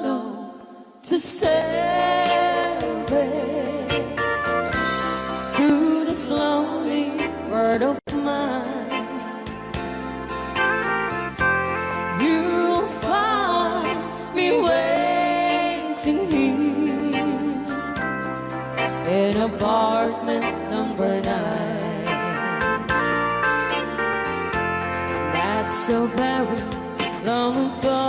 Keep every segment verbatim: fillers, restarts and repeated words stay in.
to stay away through this lonely world of mine. You'll find me waiting here in apartment number nine. That's so very long ago.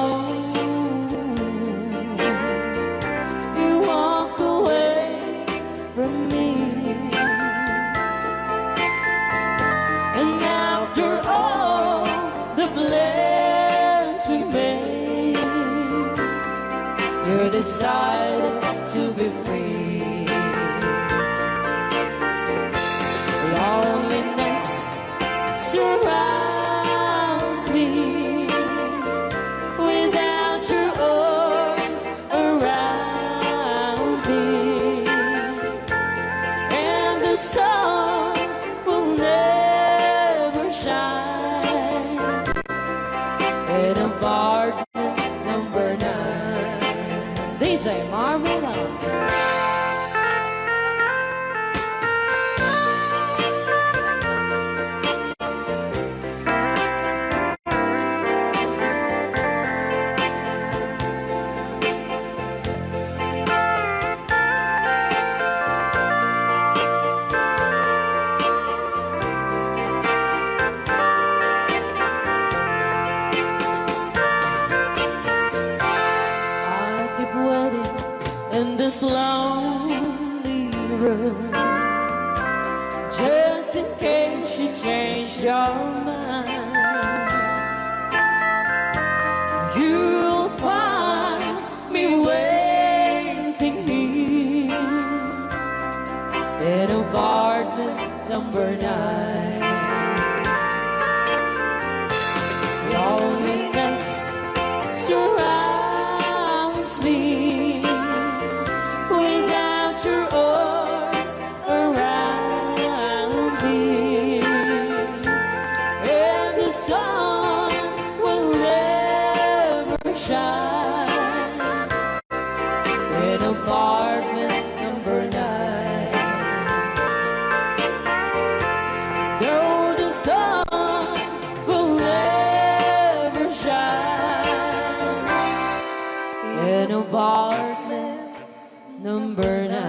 You walk away from me. And after all the plans we made, you decided to be free. Loneliness surrounds me without your arms around me, and the sun will never shine in apartment number nine. D J Marvin Love. I keep waiting in this lonely room, just in case you change your mind. You'll find me waiting here in apartment number nine. Loneliness surrounds me without your arms around me, and the sun will never shine in apartment number nine. Though the sun will never shine in apartment number nine.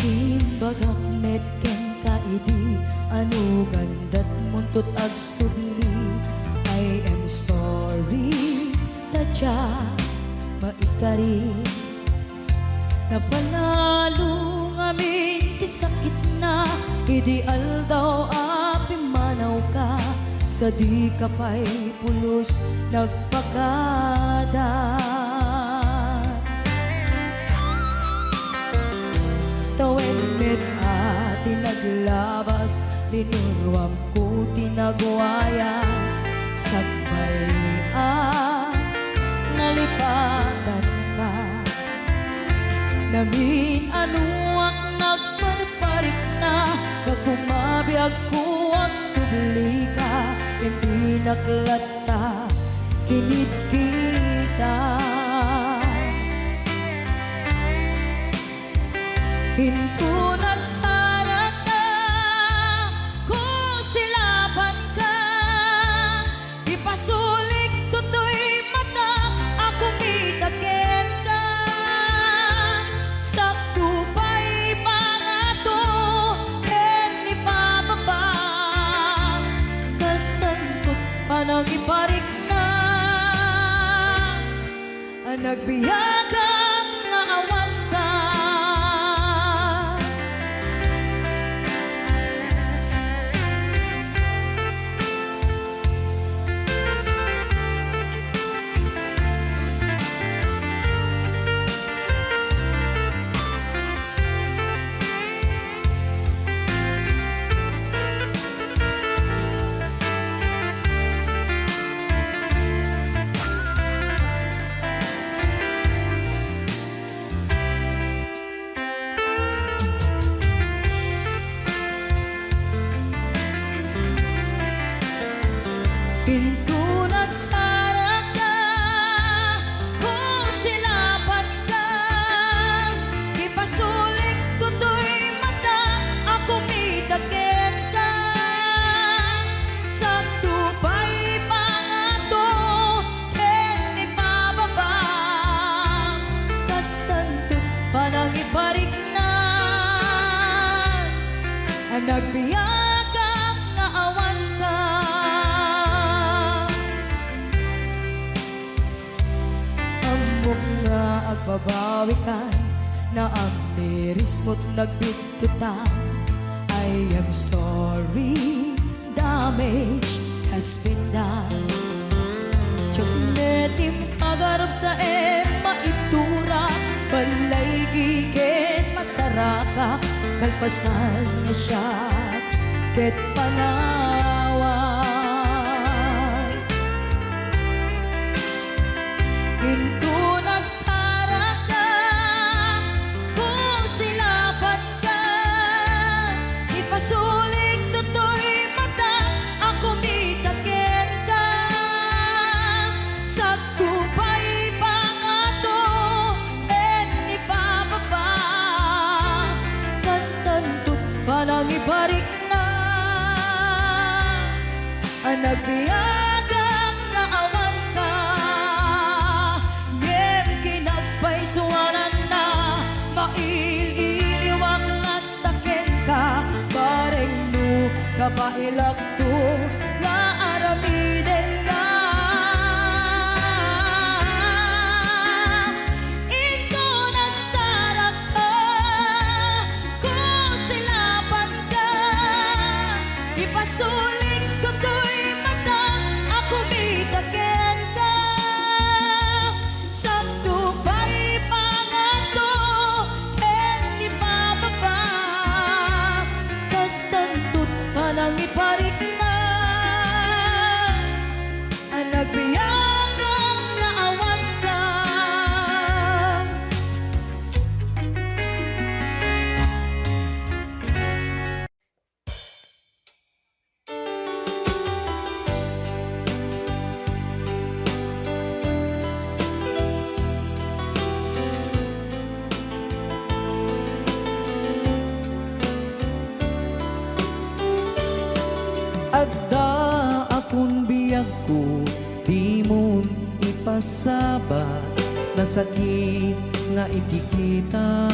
Imbagak met kenka idi, ano gandat muntot agsubli. I am sorry, ta diak maikari. Napanalo ngamin ti sakitna idi aldaw a pimmanawka, sa dika pay pulos nagpakada. Tawen met a ti naglabas, linuruam ko ti nagwayas, sakbay a nalipatanka. Namin-anoak nagparparikna, gapu mabiagko agsublika, impinaklat ta kinit kita. Inton agsaraka, kusilapanka, ipasulik toy matak a kumita kenka. Sakto pay pangato ken ni Papa, kas tanto panangiparikna. A nagbiagak nga awanka. Babawikan, naamirismo't nagbidtutan. I am sorry, damage has been done. Diak met impagarupsaem maitura, balay giken masaraka, kalpasan nga siak ket panawan. Inton agsarakka, kung silapanka, ipasulik toy mata a kumita kenka. Sakto pay pangato ken ni Papa, kastanto panangiparikna. A nagbiagak nga awanka, ngem kinapaysuananna, mail-iliwak latta kenka, bareng no kabaelakto nga aramidenka. Inton agsarakka, kung silapanka, ipasulik toy mata a kumita kenka. Sakto pay pangato ken ni Papa, kastanto't panangiparikna. A nagbiagak nga awanka. Adda a kun biagko, dimon ipasabat, nasakit nga ikikita.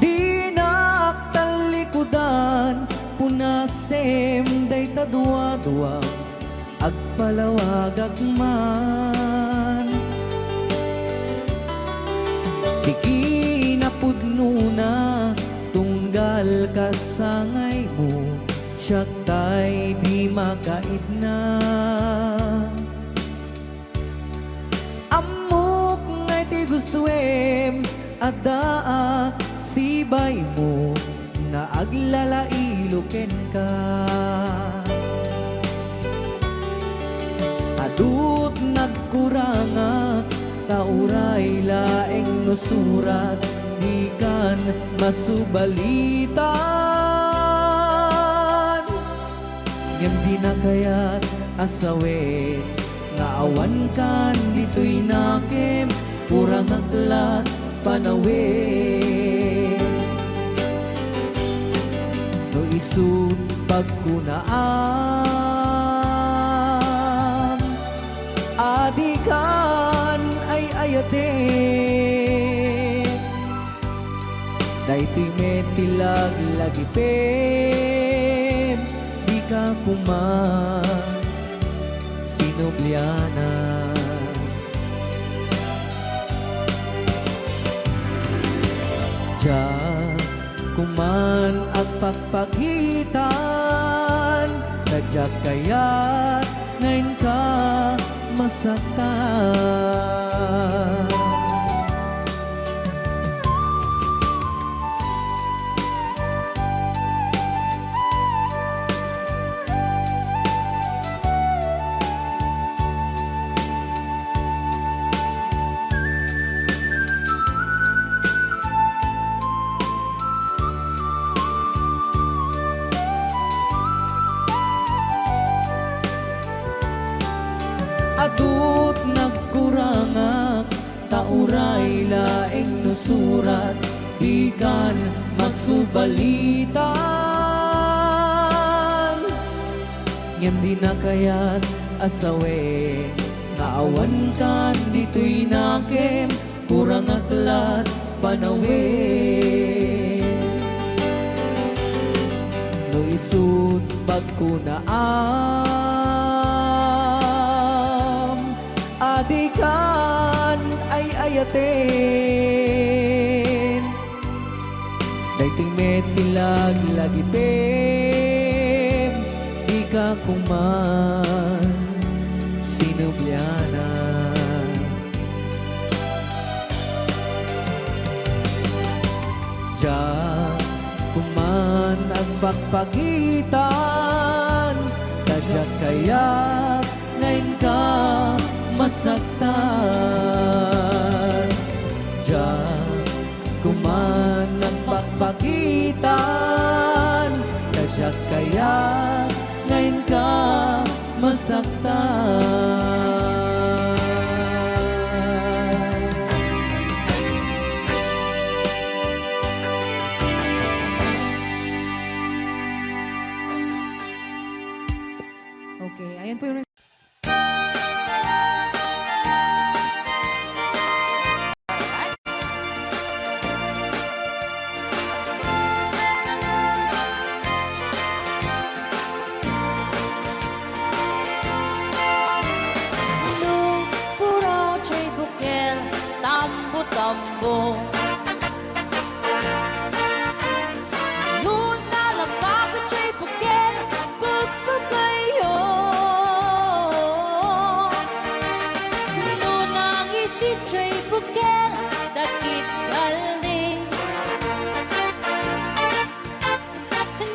Dinak tallikudan, punasem dayta duadua, agpalawagak man. Ti kinapudnona, tunggal kasangaymo, siak tay di makaidna. Ammok nga iti gustoem, addaak sibaymo nga aglalailo kenka. Adu't nagkurangak, ta uray laeng no surat, dikan masubalitan. Ngem dina kayat a sawen nga awankan ditoy nakem, kurangak lat panawen. No isut' pagkunaam, adikan ay-ayatek. Daytoy met ti laglagipem, dika koma sinublianan. Diak koman agpakpakitan, ta diak kayat nga inka masaktan. Adu't nagkurangak, ta uray laeng no surat, dikan masubalitan. Ngem dina kayat a sawen nga awankan ditoy nakem, kurangak lat panawen. No isut' pagkunaam, adikan Atin, daytoy met ti laglagipem, dika koma sinublianan. Diak koma agpakpagitan, ta diak kayat nga inka masaktan. Diak koma agpakpagitan, ta diak kayat nga inka masaktan. Okay, ayan po yung Nupura jay bukel, tambo-tambo. No nalabag jay bukel, pagpagayo. No nangisi jay bukel, dakit kaldi.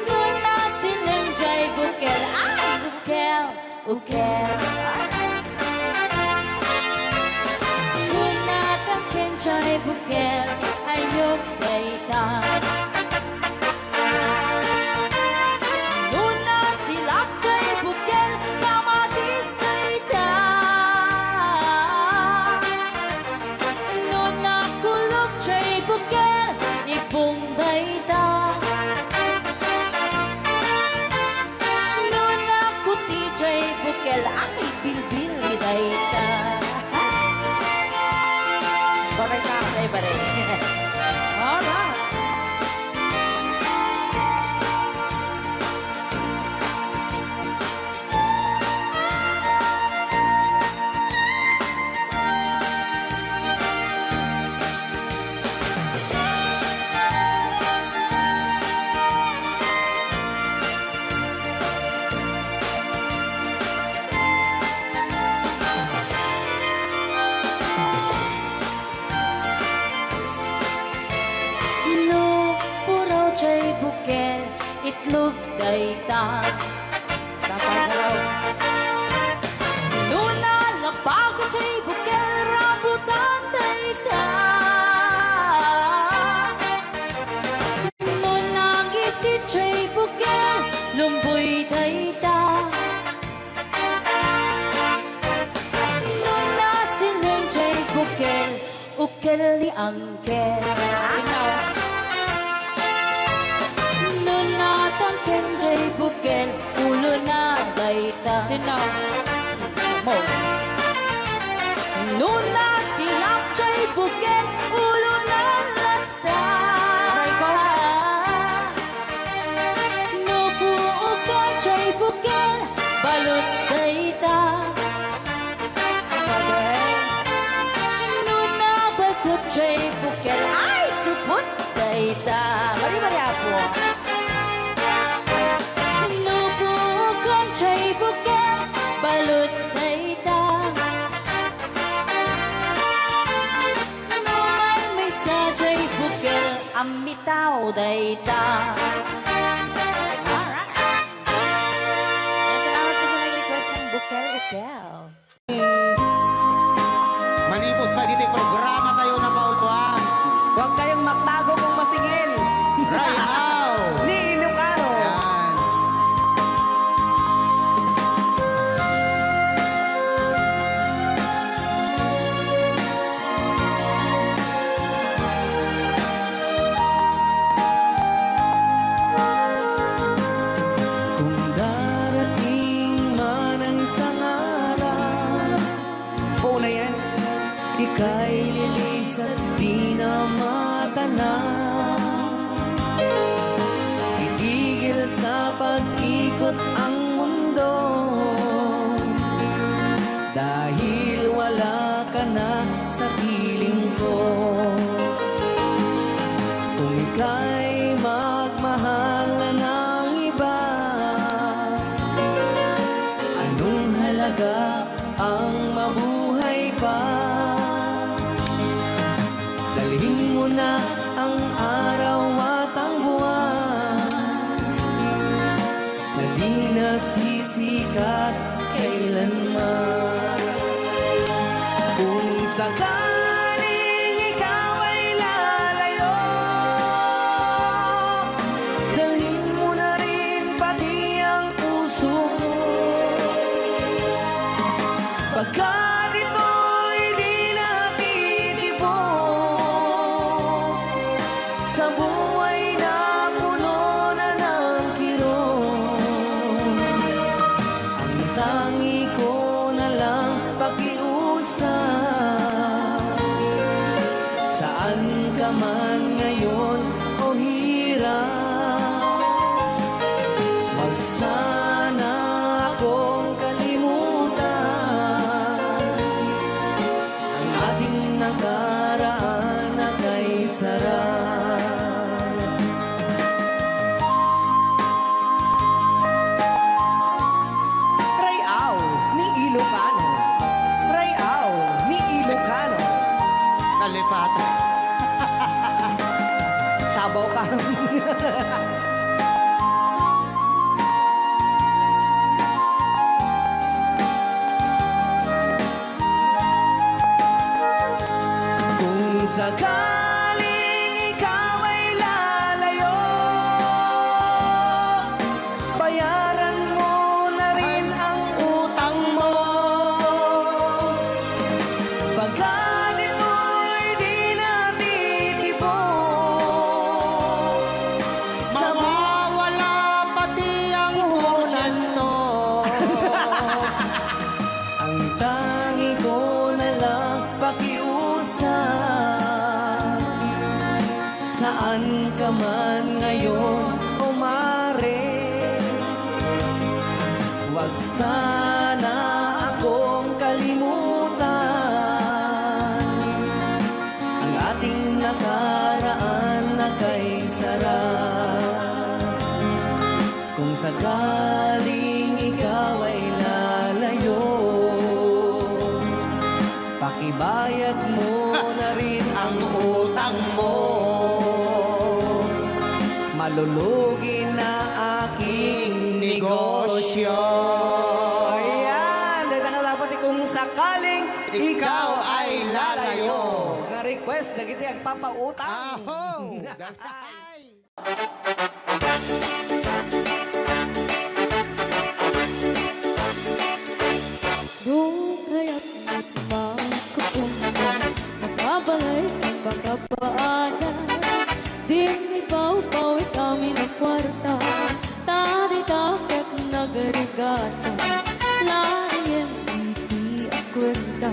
No nasileng jay bukel, ay, bukel, bukel. No natangken jay bukel, ayok dayta. No nasilak jay bukel, kamatis dayta. No nakulog jay bukel, ipong dayta. No nakuti jay bukel, ay, bilbil dayta. Baray ka, ay, baray. Alright. No puraw jay bukel, itlog dayta. Dapat raw. No nalabag jay bukel, rambutan dayta. No nangisi jay bukel, lumboy dayta. No nasileng jay bukel, ukel ni angkel. Sino? No natangken jay bukel, ulo na dayta. Sino? Mo. No nasilak jay bukel, ulo na latta. Aray ko. No puukan jay bukel, balut dayta. No nabagot jay bukel, ay, supot dayta. Mari, mari, apo. No puukan jay bukel, balut dayta. No maymaysa jay bukel, ammitaw dayta. Alright. Yan, salamat po sa nag-request ng bukel-ukel. Manipud pa ditoy programa tayo na maulboan. Huwag kayong magtago kung masingil. Rayaw. Ni Ilocano. Yan. Kung darating man ang sangaran, Pauna yan. Ika'y lilisat, di na matana. Itigil sa pag-ikot ang mundo. Dahil wala ka na sa piling talaga ang mabuhay pa. Dalhin mo na ang araw at ang buwan na di na sisikat kailanman. Kung sakaling ikaw ay lalayo, dalhin mo na rin pati ang puso ko. Pagkat ito'y di na titibok sa buhay na puno na ng kirot. Ang tangi ko na lang pakiusap, saan ka man ngayon o hirap, wag sana akong kalimutan. Ang ating nakaraan na kay sarap. Rayaw ni Ilocano. Rayaw ni Ilocano. Nalipatan. Tabaw ka. Kung sakaling ikaw ay lalayo, bayaran mo na rin ang utang mo. Pagkat ito'y di na titibok sa mawawala pati ang porsyento. Ang tangi ko na lang pakiusap, saan ka man ngayon o mare, wag sana akong kalimutan. Ang ating nakaraan na kay sarap. Kung sakaling ikaw ay lalayo, pakibayad mo na rin ang utang mo. Malulugi na aking negosyo. Ayan, dahil nakalapat kung sakaling ikaw ay lalayo. Nga request, dagiti agpapautang. Aho! Ay! No kayat met makapungto, makabalay ken pakapaanan. Dinmi pawpaw ikamin a kuarta, ta dita ket nagrigata. Laeng iti a kuenta,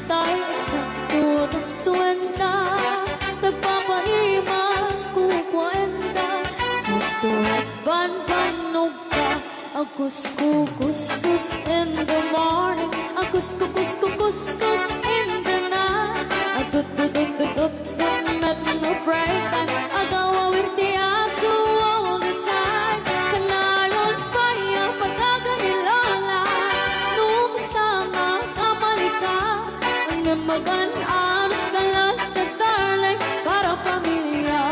tay eksakto gastuenta. Tagpapaimas kukuenta, sakto banbannog ka. Agkuskukuskus in the morning, agkuskukuskuskus in the night. Agdutdutdutdutdut met no bright time. Agawawir ti aso all the time. Kanayon pay a pagkakan ni Lola. No kasta nga kamalika, ngem magan-anos ka latta, darling, para pamilya.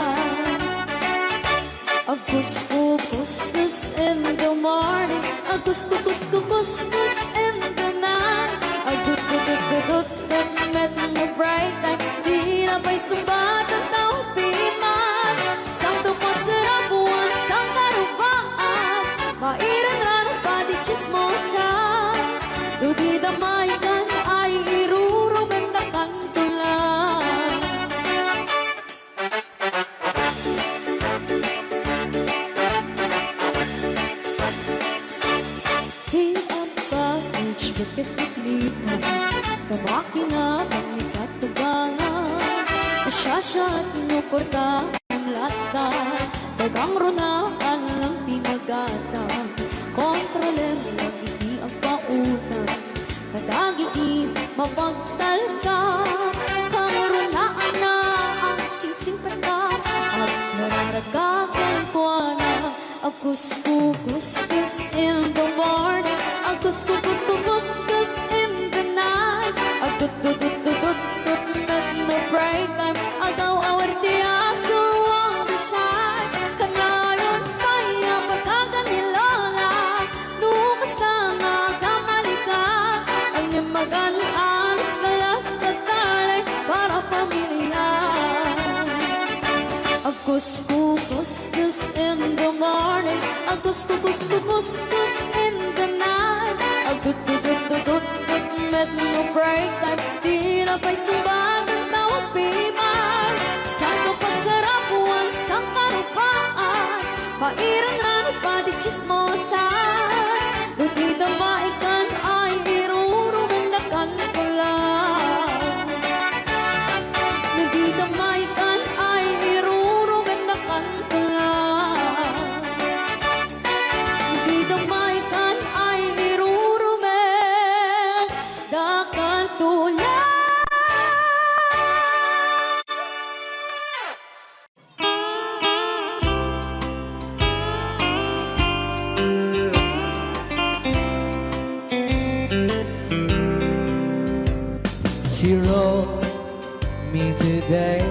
Agkuskukuskus in the morning, agkuskukuskuskus in the night. Agdutdutdutdut met no bright time, di na pay sungbat a tao piman. Sakto pasarapuan, sangkarubaan, mairanran pati tsismosan. No di da maikkan ay irurubenta kanto lang. Ti advantage ket ti lipay, kamakina ken ni katubangan. Asiasiaat no kuarta ngem latta, dagang runaan lang ti nagatang. Kontrolem lang iti agpautang. Kadagiti mapagtalka, kangrunaan a singsingpetna, agnararagka kenkuana. Agkuskukuskus in the morning, agkuskukuskuskus Kuskus in the night. Agtututututut, met no break time. Agaw-awer ti aso all the time. Kanayon pay a pagkakan ni Lola. No kasano ka malikat, ang imagan alas kalat na talay para pamilya. Agkuskukuskus in the morning, agkuskukuskukuskus in the night, agtututututut, met no break time, di na pay sumbagan tawag pimay. Sa kapasarapuan, sa karupaan, pairan-ran, padi chismosan. No di da maikan ay irurumendakan ko lang. No di da maikan ay irurumendakan ko lang. No di da maikan ay irurumendakan ko lang. She wrote me today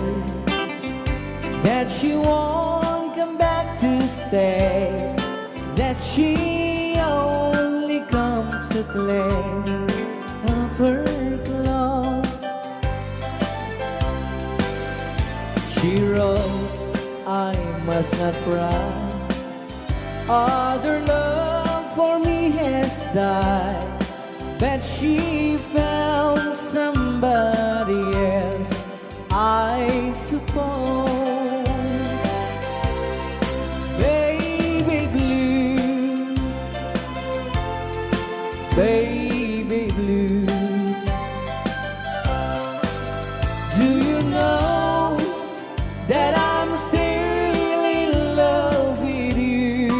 that she won't come back to stay, that she only comes to play of her clothes. She wrote, "I must not cry. Other love for me has died." But she found somebody else, I suppose. Baby blue, baby blue, do you know that I'm still in love with you?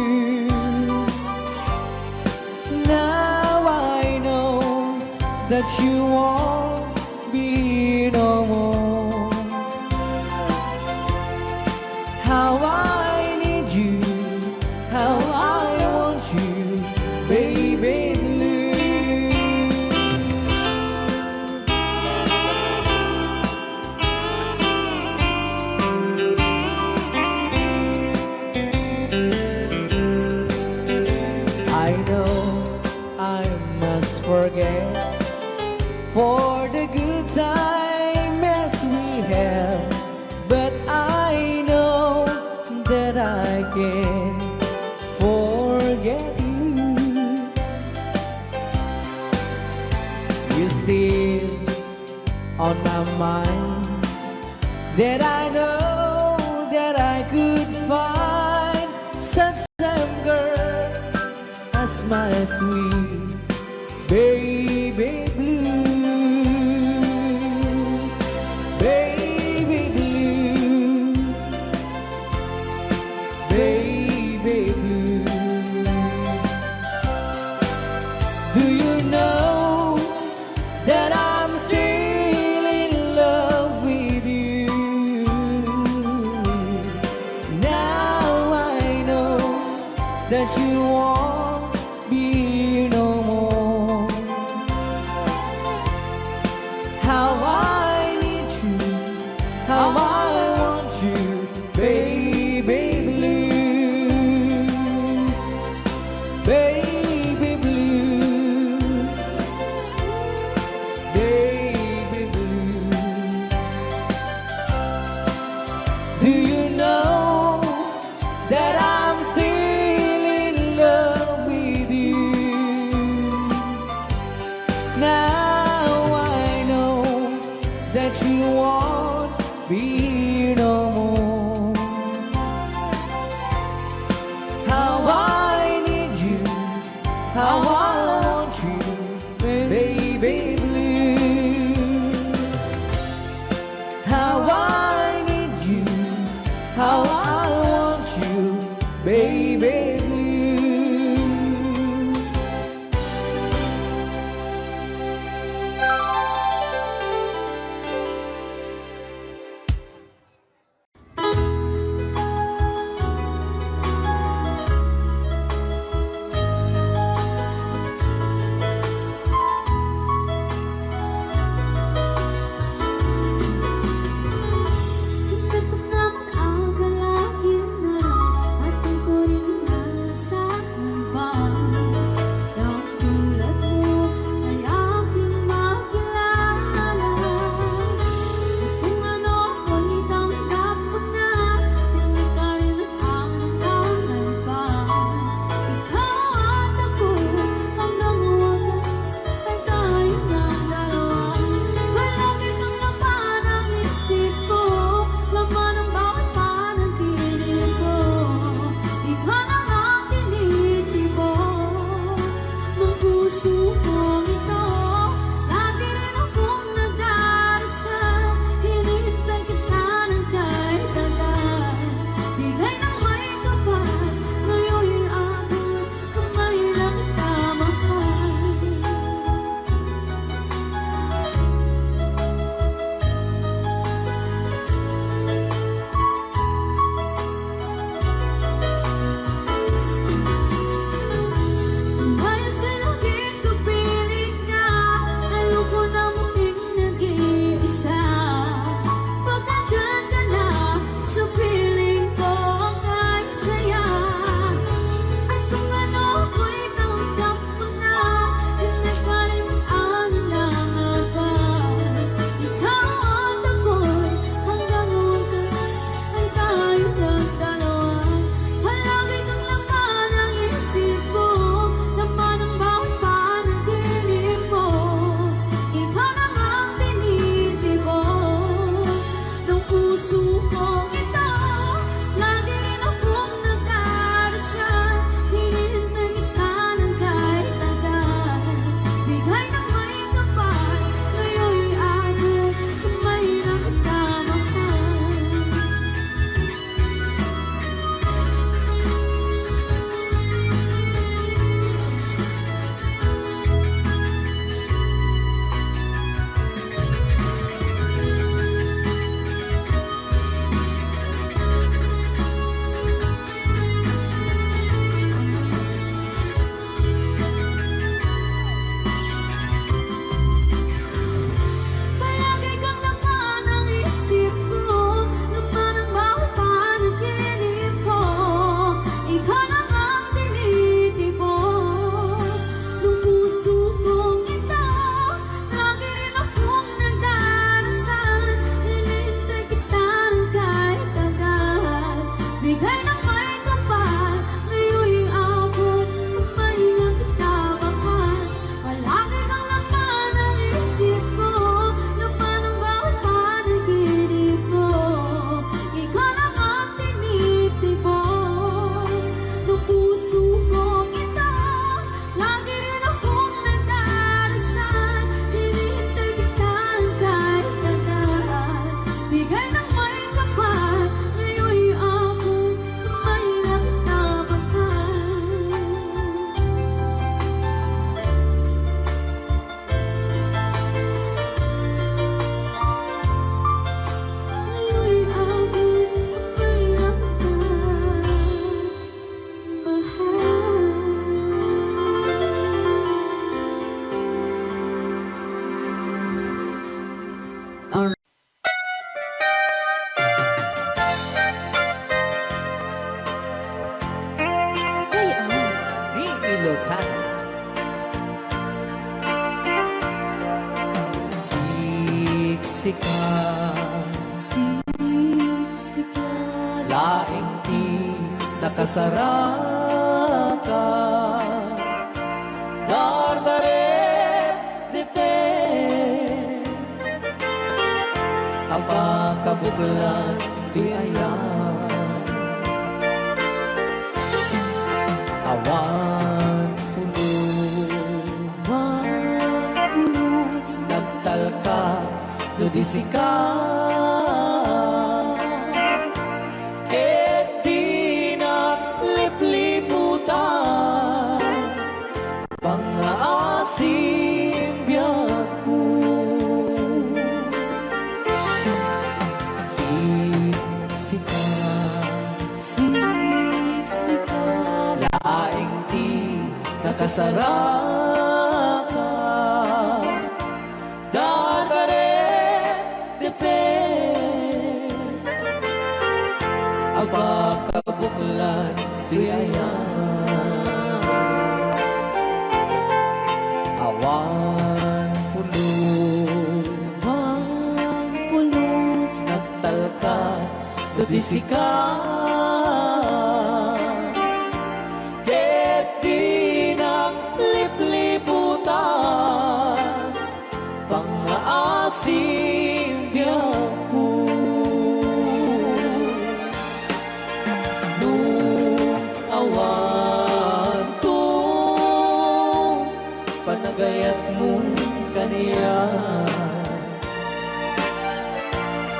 Now I know that you won't be no more. How I need you, how I want you, baby blue. I know I must forget for the good time as we have, but I know that I can't forget you. You still on my mind, that I know that I could find such same girl as my sweet baby blue, baby blue, baby blue. Do you know that I'm still in love with you? Now I know that you won't be no more. How I need you, how I want you, baby blue, baby blue, baby blue. Do you know that I'm still in love with you? Now I know that you won't be no more. How I need you, how I want you, baby blue. How I need you, how I want you, baby blue. Bigay ng may kapal, ngayon abot, may nagtamakal. Palagi kang laman ng isip ko, laman ng bawat panaginip ko. Ikaw lang ang tinitipon ng puso kong ito. Lagi rin akong nagdarasal, hinihintay kita ng kahit agad. Bigay ng may kapal, ngayon abot, may nagtabakan. Palagi kang laman ng isip ko, laman ng bawat panaginip ko. Ikaw lang ang tinitipon ng puso kong ito. Lagi rin akong nagdarasal, hinihintay kita ng kahit agad. Bigay ng may kapal, ngayon abot, may nagtabakan. Ngayon abot, may nagtabakan. Mahal. Alright. Hey, ah. Ni Ilocano. Siksika, siksika, laeng ti nakasaraka. Dardarep, dipdip, a pakabuklan ti ayan. Awan pulos, awan pulos, nagtalka no di sika. Ket dinak lipliputan pangngaasim biagko. Siksika, siksika, laeng ti nakasaraka. Dardarep, dipdip, a pakabuklan ti ayan. Awan pulos, awan pulos, nagtalka no di sika. Ket dinak lipliputan pangngaasim biagko. No awanto panagayatmo kaniak,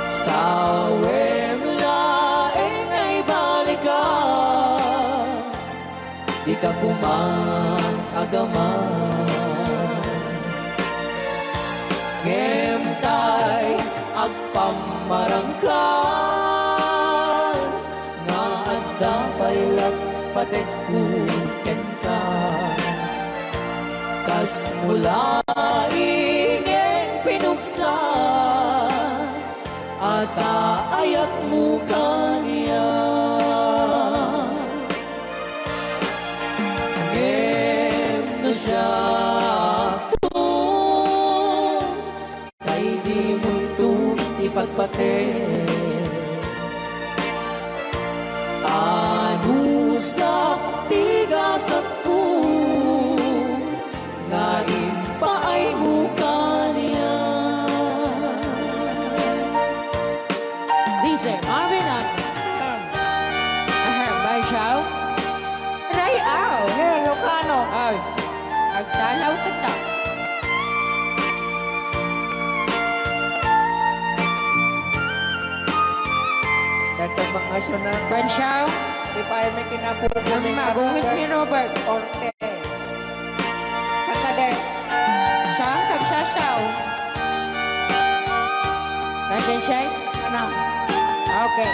sawem laeng nga ibalikas. Dika koma agaman. Ngem tay agpammarangkan nga adda pay lappatekko kenka. Kasmo laeng pinugsa a taayatmo kaniak. Ngem no siakto, tay dimonto ipagpatek. Anusak ti gasatko nga impaaymo kaniak. D J Marvin at Ahem, by Chow. Ray Au. Hey, Ilocano. Ay, agdalaw kita. Bansiaw? Di pa ay may kinabubo ni Magungit ni Robert. Orte. Saan ka, de? Saan? Kagsasaw? Kasensiay? Ano? Okay.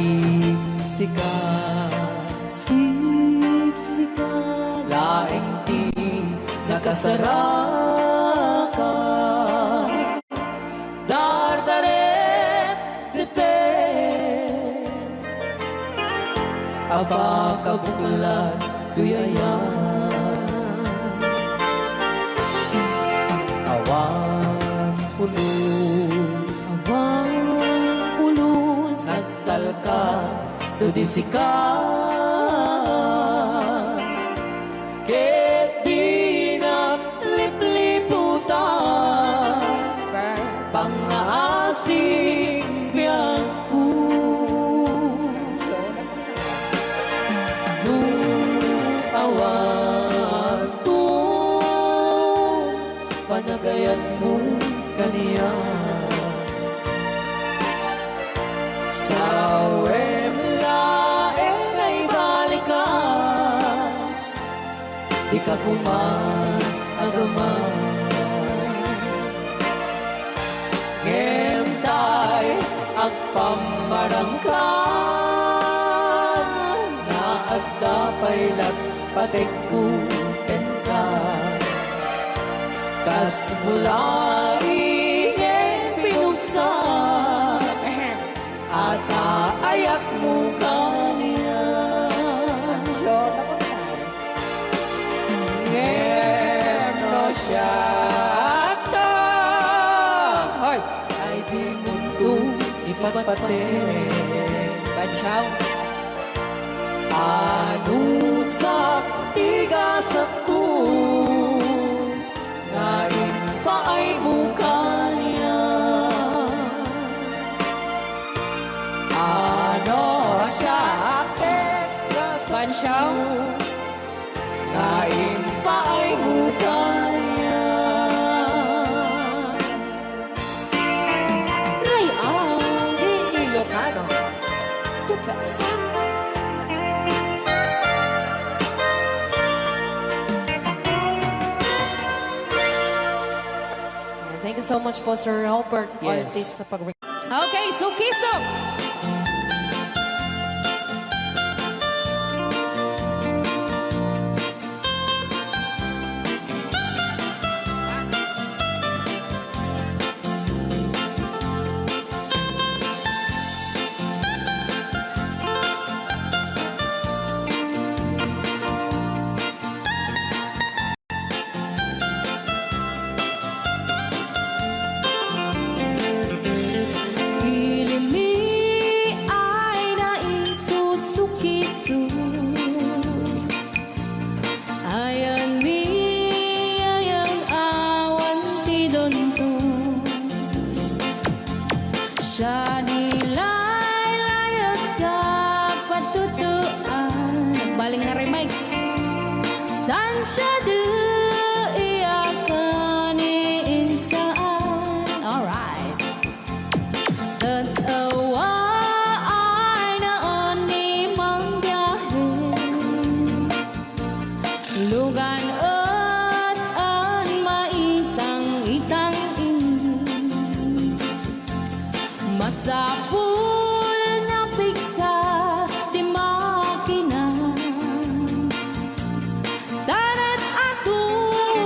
Siksika, siksika, laeng ti nakasaraka. Dardarep, depe, a pakabuklad toy ayan. Awan pulos, awan pulos, nagtalka to di sika. Ket dinak lipliputan, pangngaasing biagko. No awan to panagayanmo kaniak, sawem laeng nga ibalikas. Dika koma agama. Ngem tay agpammarangka nga adda pay lat patekko kenka. Kas bulaing pinugsak, ata ayatmo kaniak. Ngem no siak, hoy! Ay dimonto ipatpateg. Bansiaw. Anusak ti gasatko nga impaaymo kaniak. Ano siak ti gasatko nga impaaymo kaniak. Ray-an. Ilocano. The best. Thank you so much po, Sir Robert Yes. Ortiz, sa pag- Okay, Sukiso! Ilimmi ay naisusukiso. Ayan ni ayang awan ti dunto. Siya di laylayet ka patutuan. Nagbaling nga remix. Tan siya di iyakan ni insaan. Alright. Tet-ewa ay naan ni mangbiahe. Lugan et an maitang-itang ini. Masapul nga piksa ti makina. Tanet ato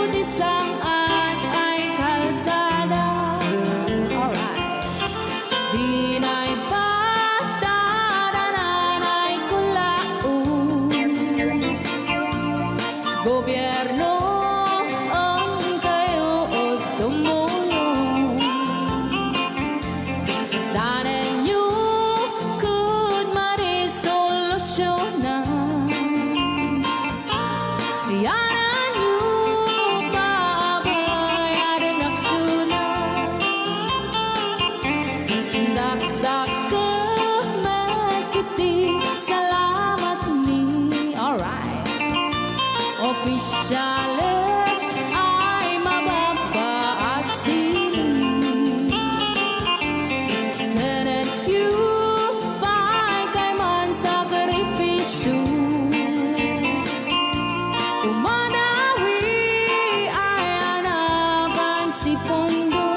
ti sang-at ay kalsada. Alright. Dinay patadanan ay kulaon. Gobierno, eng kayo tumulong. Danenyo ket marisolusyunan. Yanenyo paabayaden aksyonan. Dak Ales ay mababa a sining. Senenyo pay kayman sakripisyo. Umanawi ay anapan si Pondo.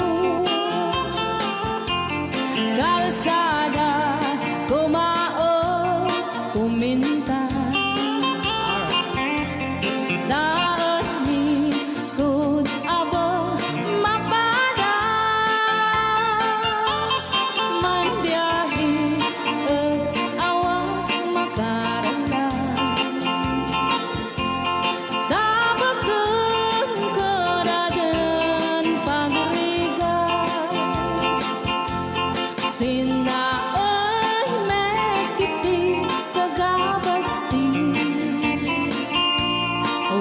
Kalsada, kumaon, pumintas. Daet ni kud abo mapadas, manbiahe et awan makararag. Tabaken kadaden pagrigat. Sinnaen met iti sagabasi.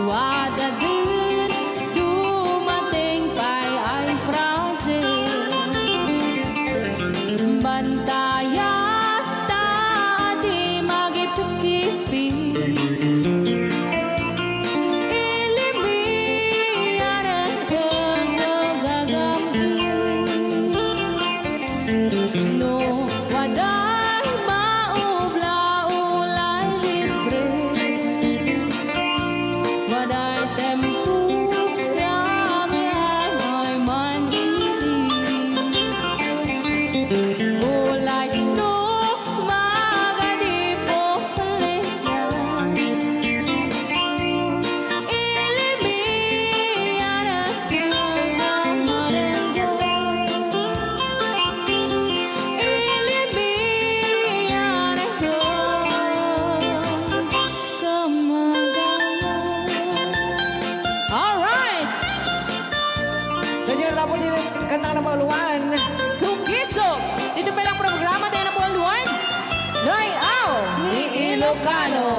Wadaden dumateng pay ay project. Bantayat ta adi magipipipi. Ilimianen ket gagabis. No waday maubla, ulay libre. Waday tempo, yami ay man iri. Ulay no magadi po Alright! Medyo na po din kanta na pauluan. Sugisog! Dito pa lang programa tayo na pauluan. Rayaw ni Ilocano.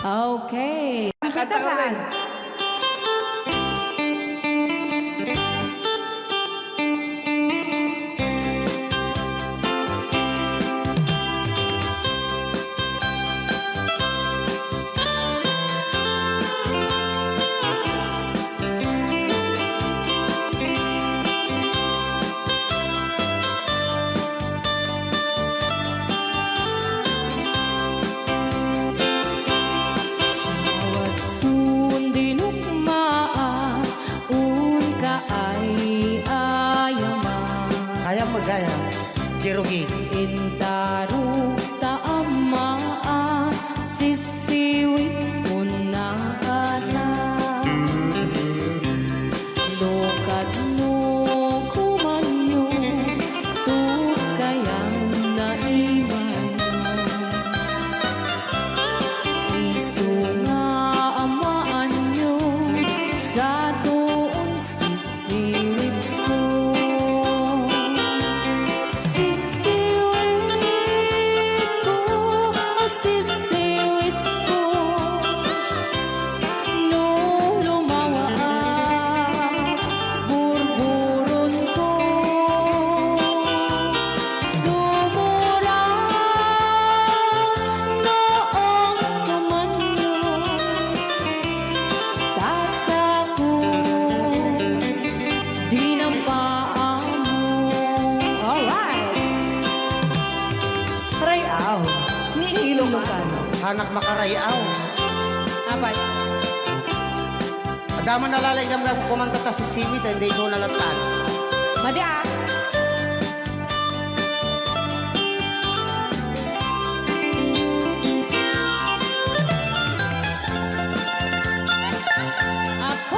Okay. Kanta ka, saan? Awattun dinukmaat, unka ay ayaman. Kayam magayam, Jerogi. Intarukta ammaat, sisiwit unna ata. No kadno kumanyo, tukayan na imaymo. Isu nga amaanyo, satoon sisiwitko. Sisiwitko, sisiwitko. No lumawaak, burburonko. Sumurang no eng kumanyo, ta sako di napaamo. Alright. Rayaw ni Ilocano. Hanak makarayaw. Apay. Adda man nalalaygamgam kumanta ta sisiwit, hindi ko nalatan. Madi, ah. Apo.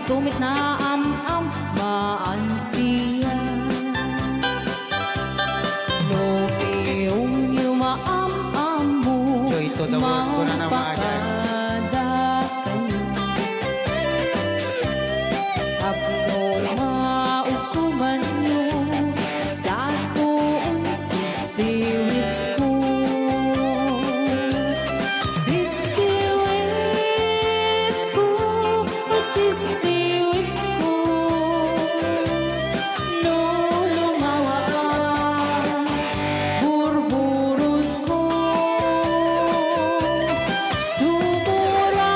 Tumit naam-am, maan siya. No piyongyo maam-ammo, joy to the world, kuna na maaga. Mangpakada kayo. Apno maukumanyo, satoon sisiwit ko. Sisiwit ko, sisiwit ko. No lumawa a burburot ko, sumura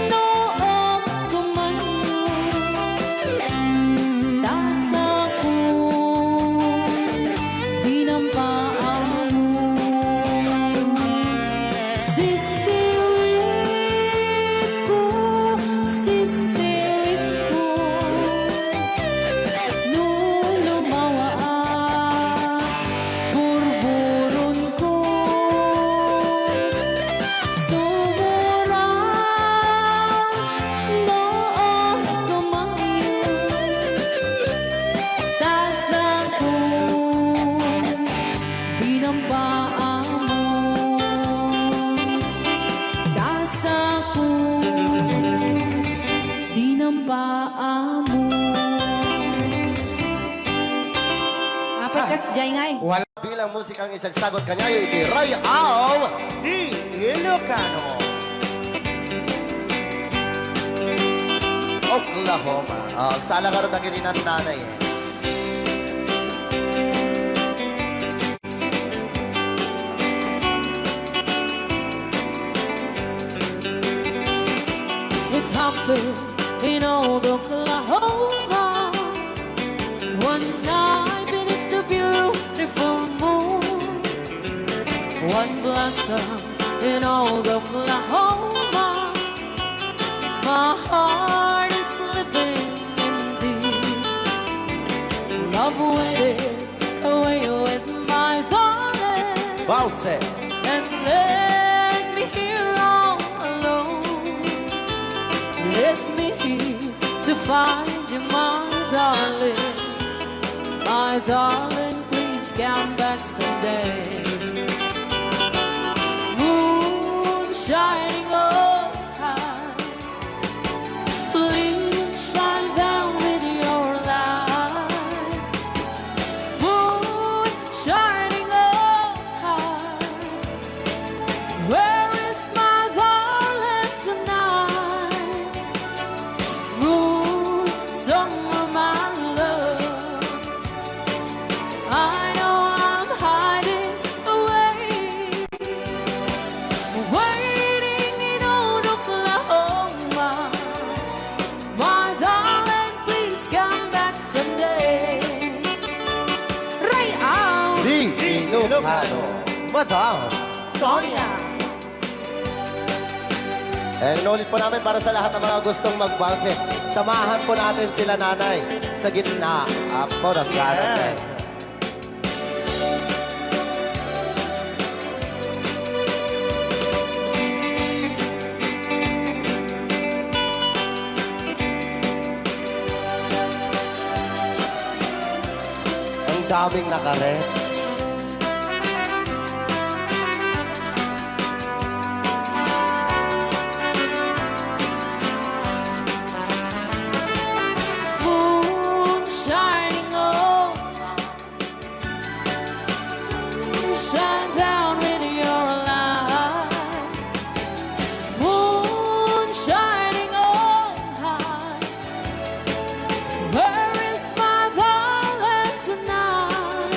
no agkumanyo. Tasako, dinampaammo. Sisiwit ko, sisiwit ko. No lumawa a burburot ko, sumura no agkumanyo. Tasako, dinampaammo. Tasako, dinampaammo. Apat kas jay ngay. Wala bilang musikang isagsagot kaniayo iti Rayaw ti Ilocano. Oklahoma. Ah, agsala ngarud dagiti nannanay. It happened in old Oklahoma. One night beneath the beautiful moon, one blossom in old Oklahoma. My heart is slipping in deep. Love waited away with my darling. Bounce it. And left me here all alone. Left me here to find you, my darling. My darling, please come back someday. Moon shining overhead, please shine down with your light. Moon shining overhead, where is my darling tonight? Moon, somewhere, my love, I know I'm hiding away, waiting in old Oklahoma. My darling, please come back someday. Rayaw! Di Ilocano, Madam Sonia. Eh, inulit po namin para sa lahat ng mga gustong magbalse. Samahan po natin sila, Nanay, sa gitna. Apo, nagkaras na. Yes. Ang daming nakaret. Moon shining over, shine down with your light. Moon shining overhead, where is my darling tonight?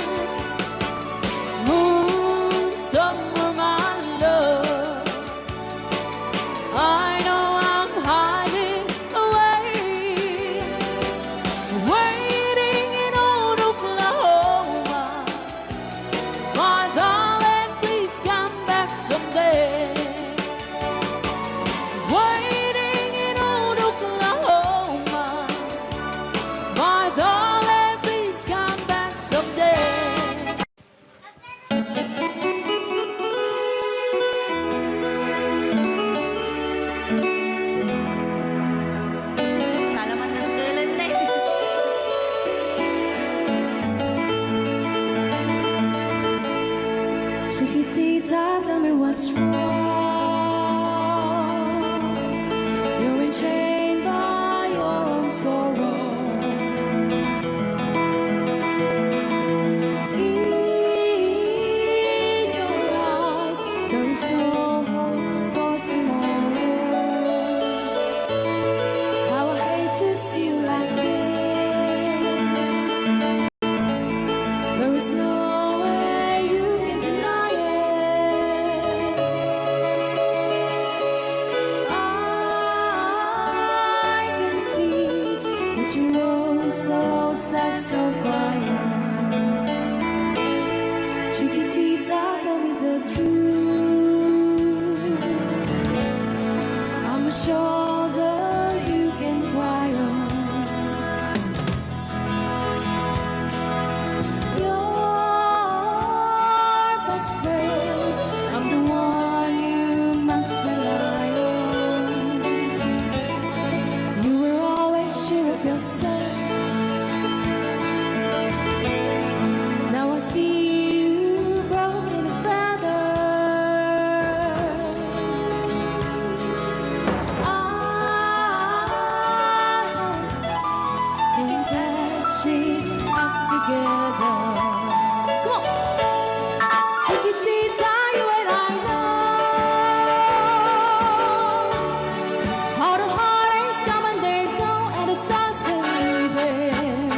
That's so quiet. Chiquitita, tell me the truth. I'm a shoulder you can cry on. Your best friend, I'm the one you must rely on. You were always sure of yourself. Now I see you broken feather. I hope we can patch it up together. Come on. Chiquitita, you and I know how the heartaches come and they go, and the stars are leaving.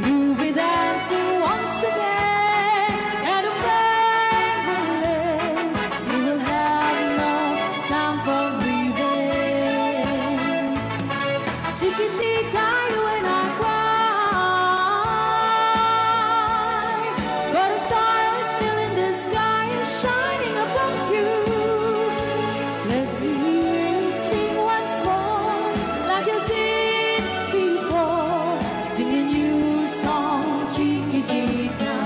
You'll be dancing once again, and the pain will end. You will have no time for grieving. Chiquitita, you and I cry, but a star is still in the sky, shining above you. Let me hear you sing once more, like you did before. Sing a new song, Chiquitita.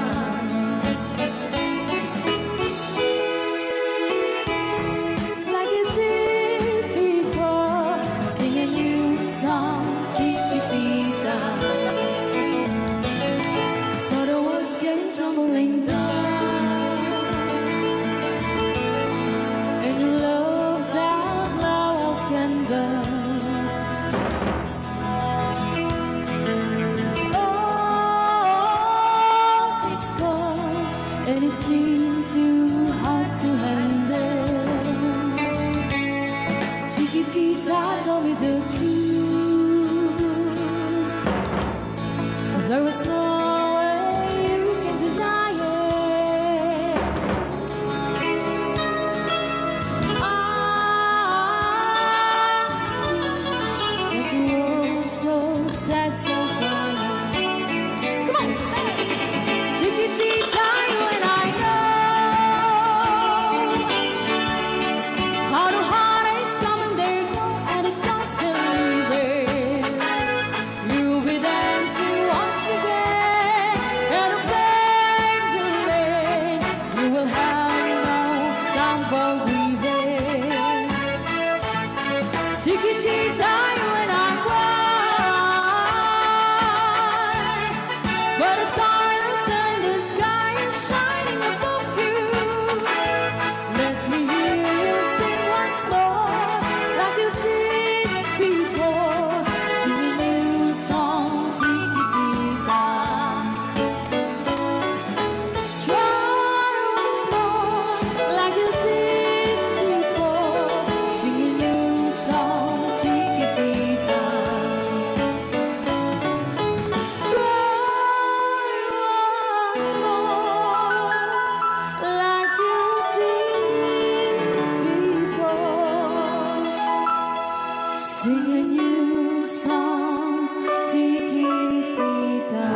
Like you did before, sing a new song, Chiquitita. So the walls came tumbling down, and your love's a flower of candle. Oh, this cold, and it seemed too hard to handle. Chiquitita, tell me the truth. There was no way you can deny it. I see that you were so sad, so quiet. Come on! Chiquitita, you and I know how the heartaches come and they go, and the stars are leaving. You'll be dancing once again, and the pain will end. You will have no time for grieving. Chiquitita, you and I cry, but a star is in the sky shining above you. Let me hear you sing once more, like you did before. Sing a new song, Chiquitita. Try once more, like you did before. Sing a new song, Chiquitita. Try once more, like you did before. Sing a new song, Chiquitita.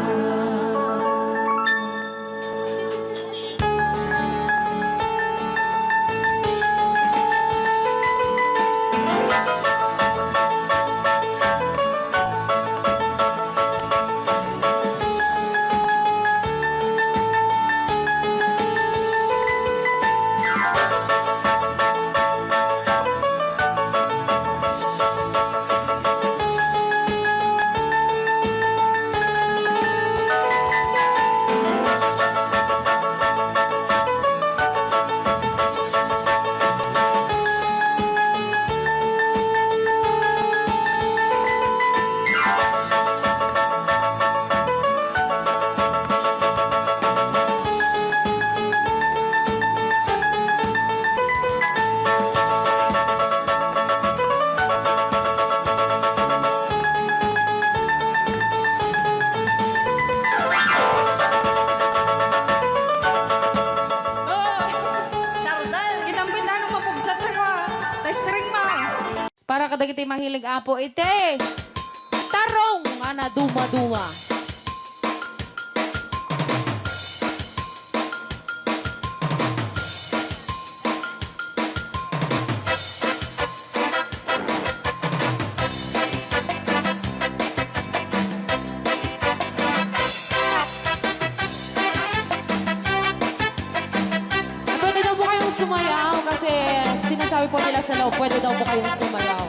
Para kadagiti mahilig, Apo, iti tarong nga nadumaduma. po nila sa loob, pwede daw po kayong sumayaw.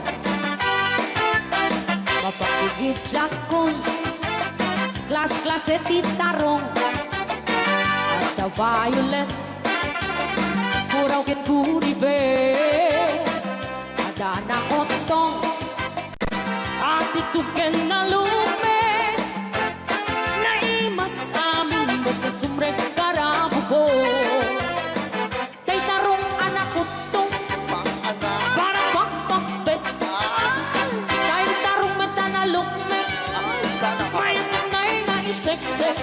Mapakigit jakon, klas-klase ti tarong. Adda violet, puraw ken guribe. Adda nakottong, atitog ken nalukmek. Naimas amin basta sumrek karabuko. Tay tarong a nakottong, para pakpakbet. Tay tarong met a nalukmek, mayat ngay nga iseksek.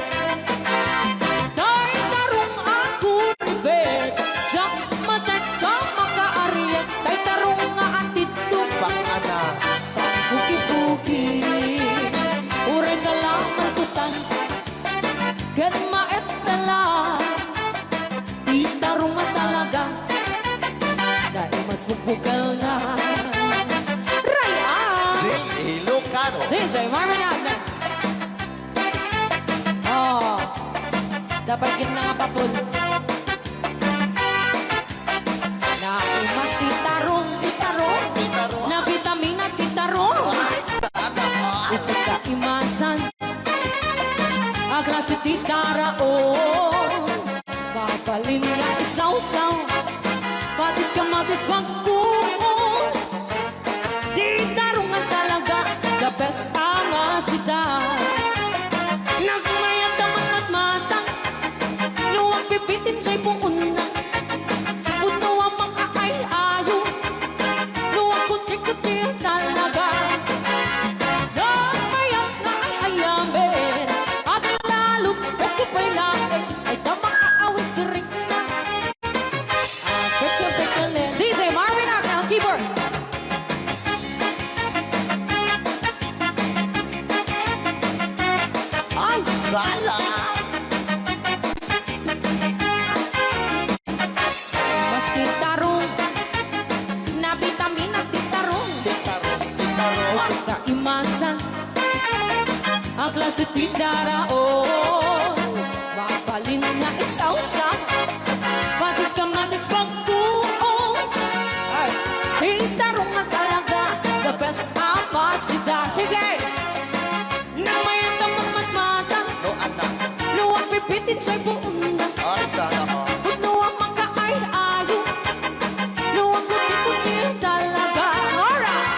Tay tarong a kuribet, diak matek a makaariek. Tay tarong nga atitog, pang-ana, pangbugibugi. Uray ka la maikutan ken maeppelan. Ti tarong a talaga, naimas hukbukelna. Ray-a! Ding Ilocano. D J Marvin Agna. Oh, dapat gid na nga papul. Naimas ti tarong, ti tarong. Ti tarong. Nabitamina ti tarong. Ay, sana all. Isu ta imasan. Aglasi ti taraon, mabalin nga isawsaw, patis kamatis pagkuon. Ti tarong a talaga, the best a masida. Nagmayat a matmatmata, no agbibitin jay puonna. Pudno a makaay-ayo, no agkuti-kuti talaga. Nagmayat nga ay-ayamen, aglalot, presko pay laeng, ay da makaawis rikna. Ah, pekyo, pekyo, le. D J Marvin Agna, keyboard. Ay, sala! Mas ti tarong, nabitamina ti tarong. Ti tarong, ti tarong. Isu ta imasan, aglasi ti taraon. Mabalin nga isawsaw, patis kamatis pagkuon. Ay, ti tarong a talaga, the best a masida. Sige! Nagmayat a matmatmata. No, anak. No agbibitin jay puonna. Ay, sana all. Pudno a makaay-ayo. No agkuti-kuti talaga. Alright.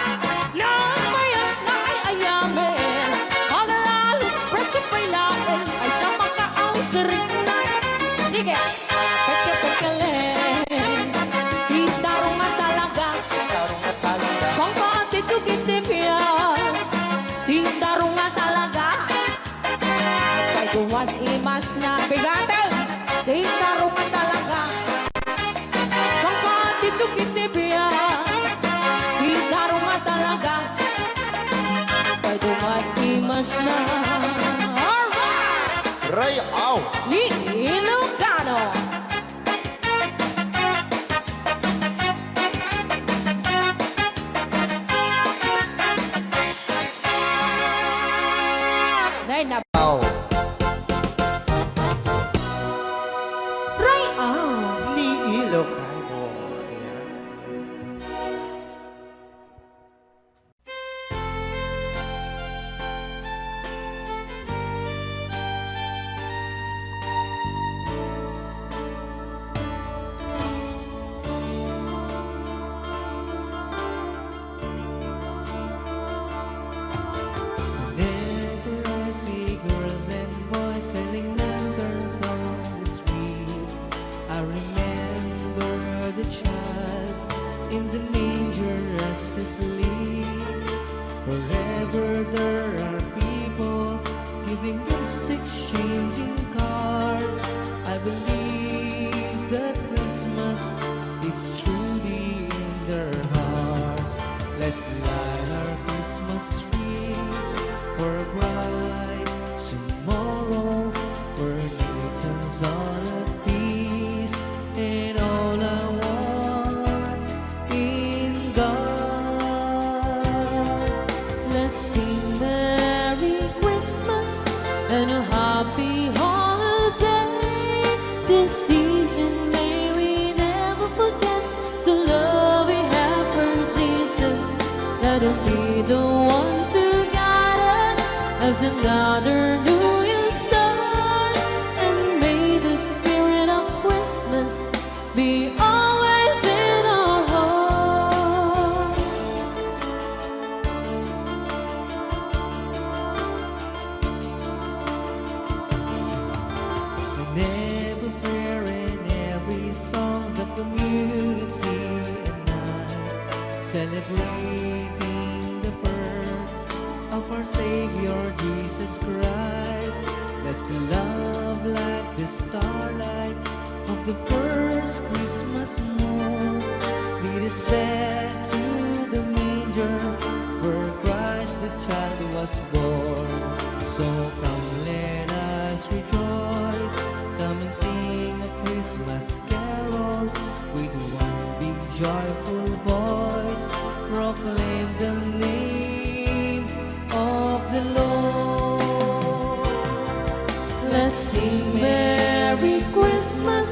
Nagmayat nga ay-ayamen. Aglalot, presko pay laeng. Ay da makaawis rikna. Sige. Peke-pekelen. Ti tarong a talaga. Ti tarong a talaga. Pangpaatid ko iti biag. Ti tarong a talaga. Kay duman imas na bigaten. Ti tarong a talaga. Pangpaatid ko iti biag. Ti tarong a talaga. Kay duman imas na. Alright! Ray-aw. Ni Ilocano. Nay, na- Aw. Ray-aw. Ni Ilocano. Ayan. Whenever I see girls and boys selling lanterns on the street, I remember the child in the manger as he sleep. Wherever there are people giving gifts, exchanging cards, I believe that Christmas is truly in their hearts. Let's light our Christmas trees for a bright tomorrow, where nations all at peace, and all I want in God. Let's sing Merry Christmas and a Happy Holidays. the one to guide us as another new year starts, and may the spirit of Christmas be always in our hearts. Whenever prayer and every song, the community and I celebrating the birth of our Savior Jesus Christ. Let's love like the starlight of the first Christmas moon. Lead us back to the manger where Christ the child was born. So come, let us rejoice. Come and sing a Christmas carol with one big joyful voice. Proclaim the name of the Lord. Let's sing Merry Christmas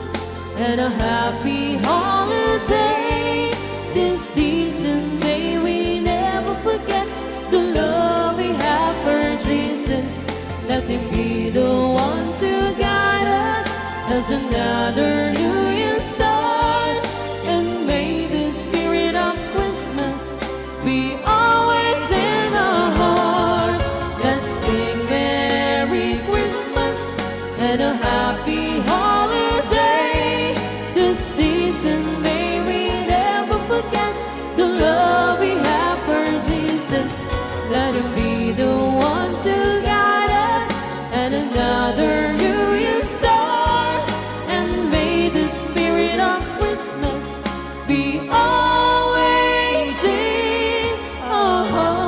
and a happy holiday. This season, may we never forget the love we have for Jesus. Let him be the one to guide us as another new year starts. And may the spirit of Christmas be always in our hearts. Let's sing Merry Christmas and a happy holiday. This season, may we never forget the love we have for Jesus. Let him be the one to guide us and another new year starts. And may the spirit of Christmas be always in our hearts.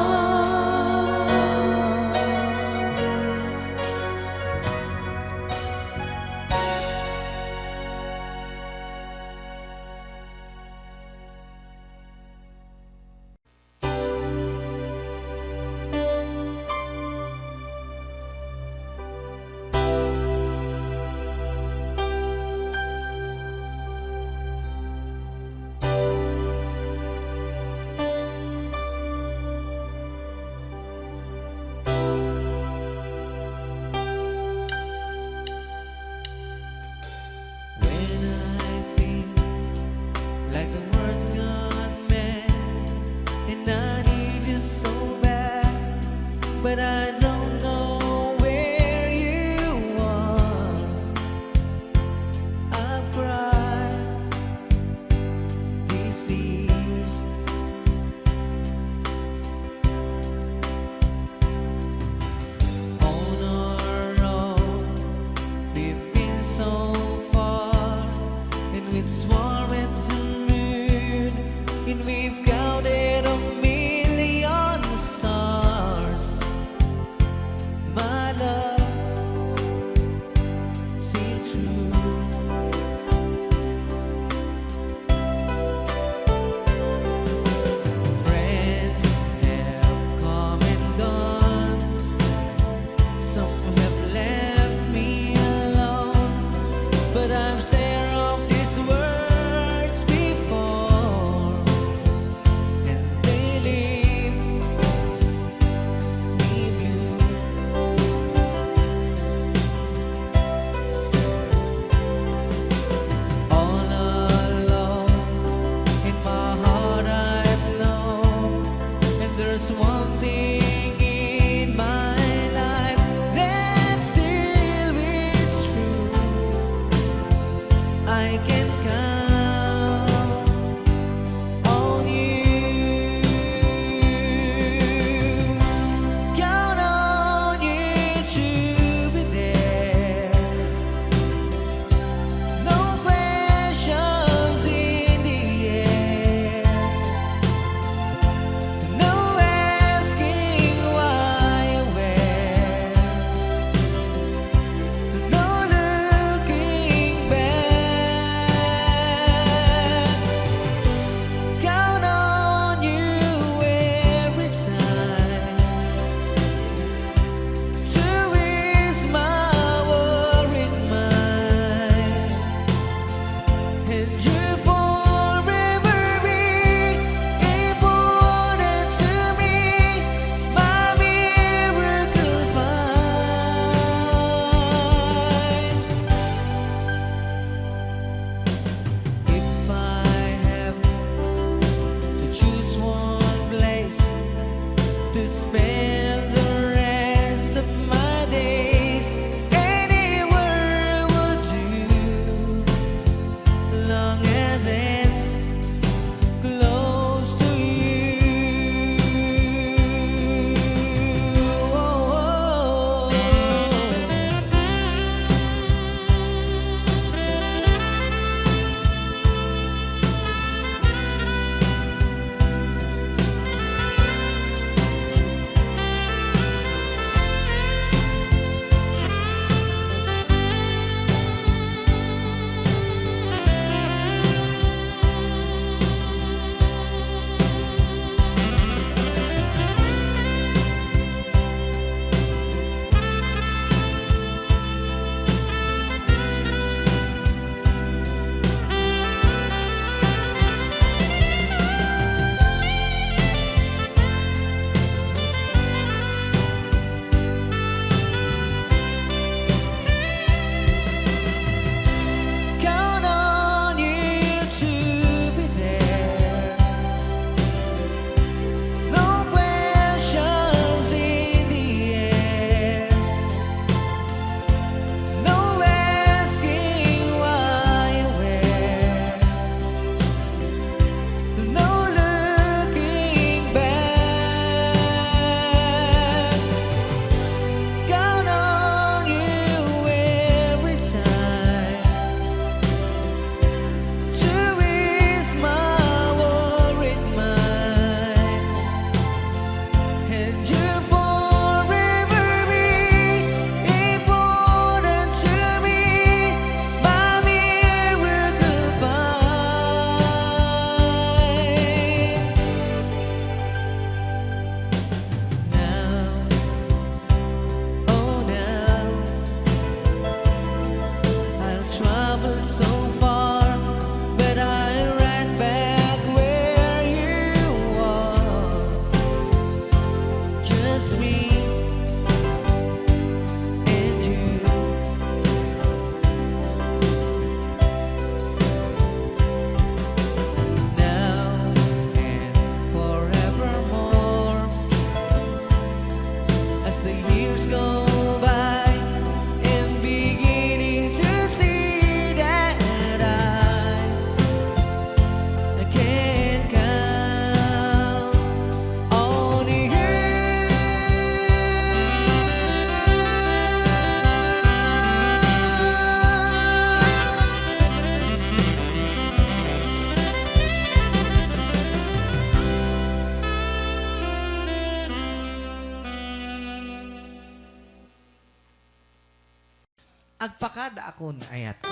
When I feel like the world's gone mad, and I need you so bad, but I don't know where you are. I've cried these tears on our own. We've been so far, and we've swam at the moon, and we've counted a million stars. My love, seem true. Friends have come and gone. Some have left me alone. But I'm scared of these words before, and they leave me blue. All alone in my heart I've known, and there's one thing in my life that still beats true. I can count on you. Count on you to be there. No questions in the air. No asking To spend the rest of my days anywhere would do, long as it's close to you. Count on you to be there. No questions in the air. No asking why or where. No looking back. Count on you every time to ease my worried mind. And you forever be important to me, my miracle find. Now, oh now, I'll travel so far, but I ride back where you are. Just me and you. Now and forevermore. As the years go by, I'm beginning to see that I can count on you. Agpakadaakon, ayatko.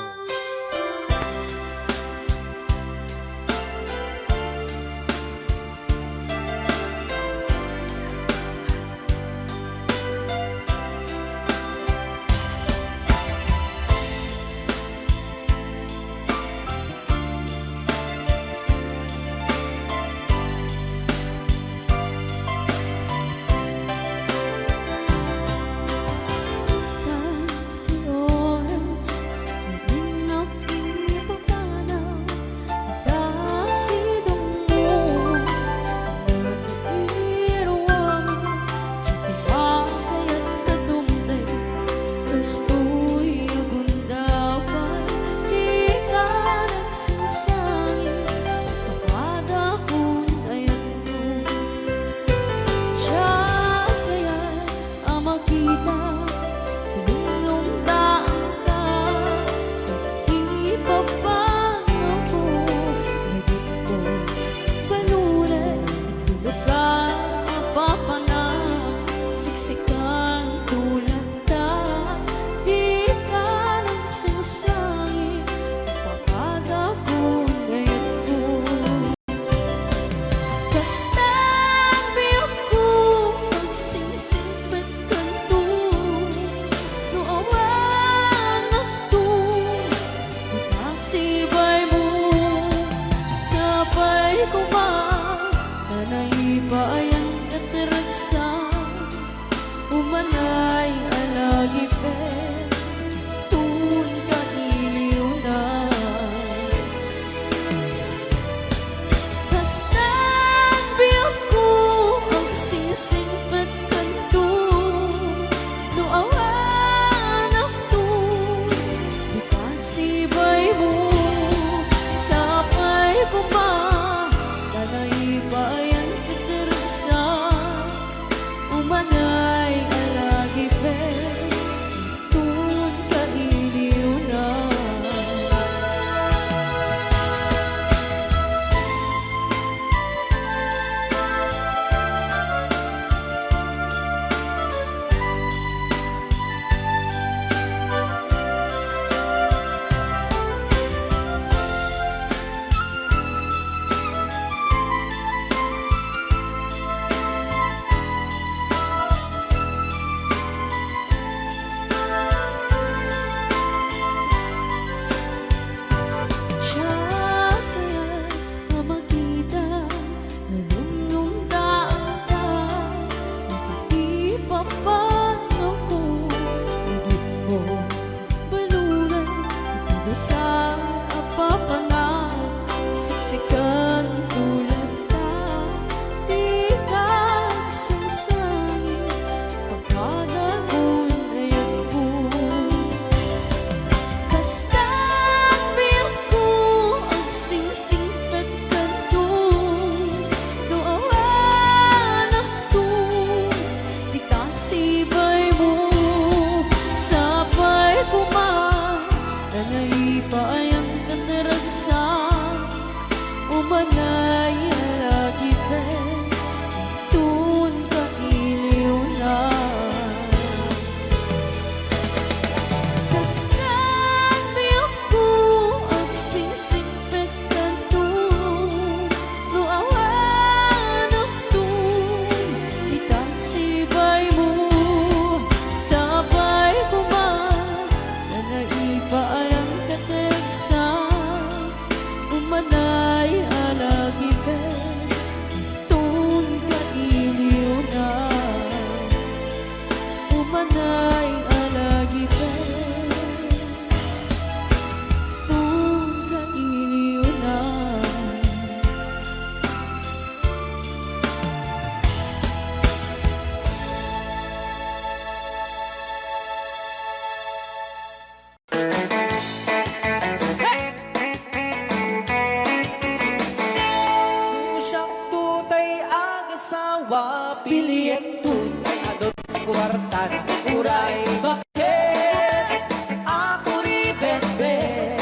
kuartana, uray bakit ako ribenben?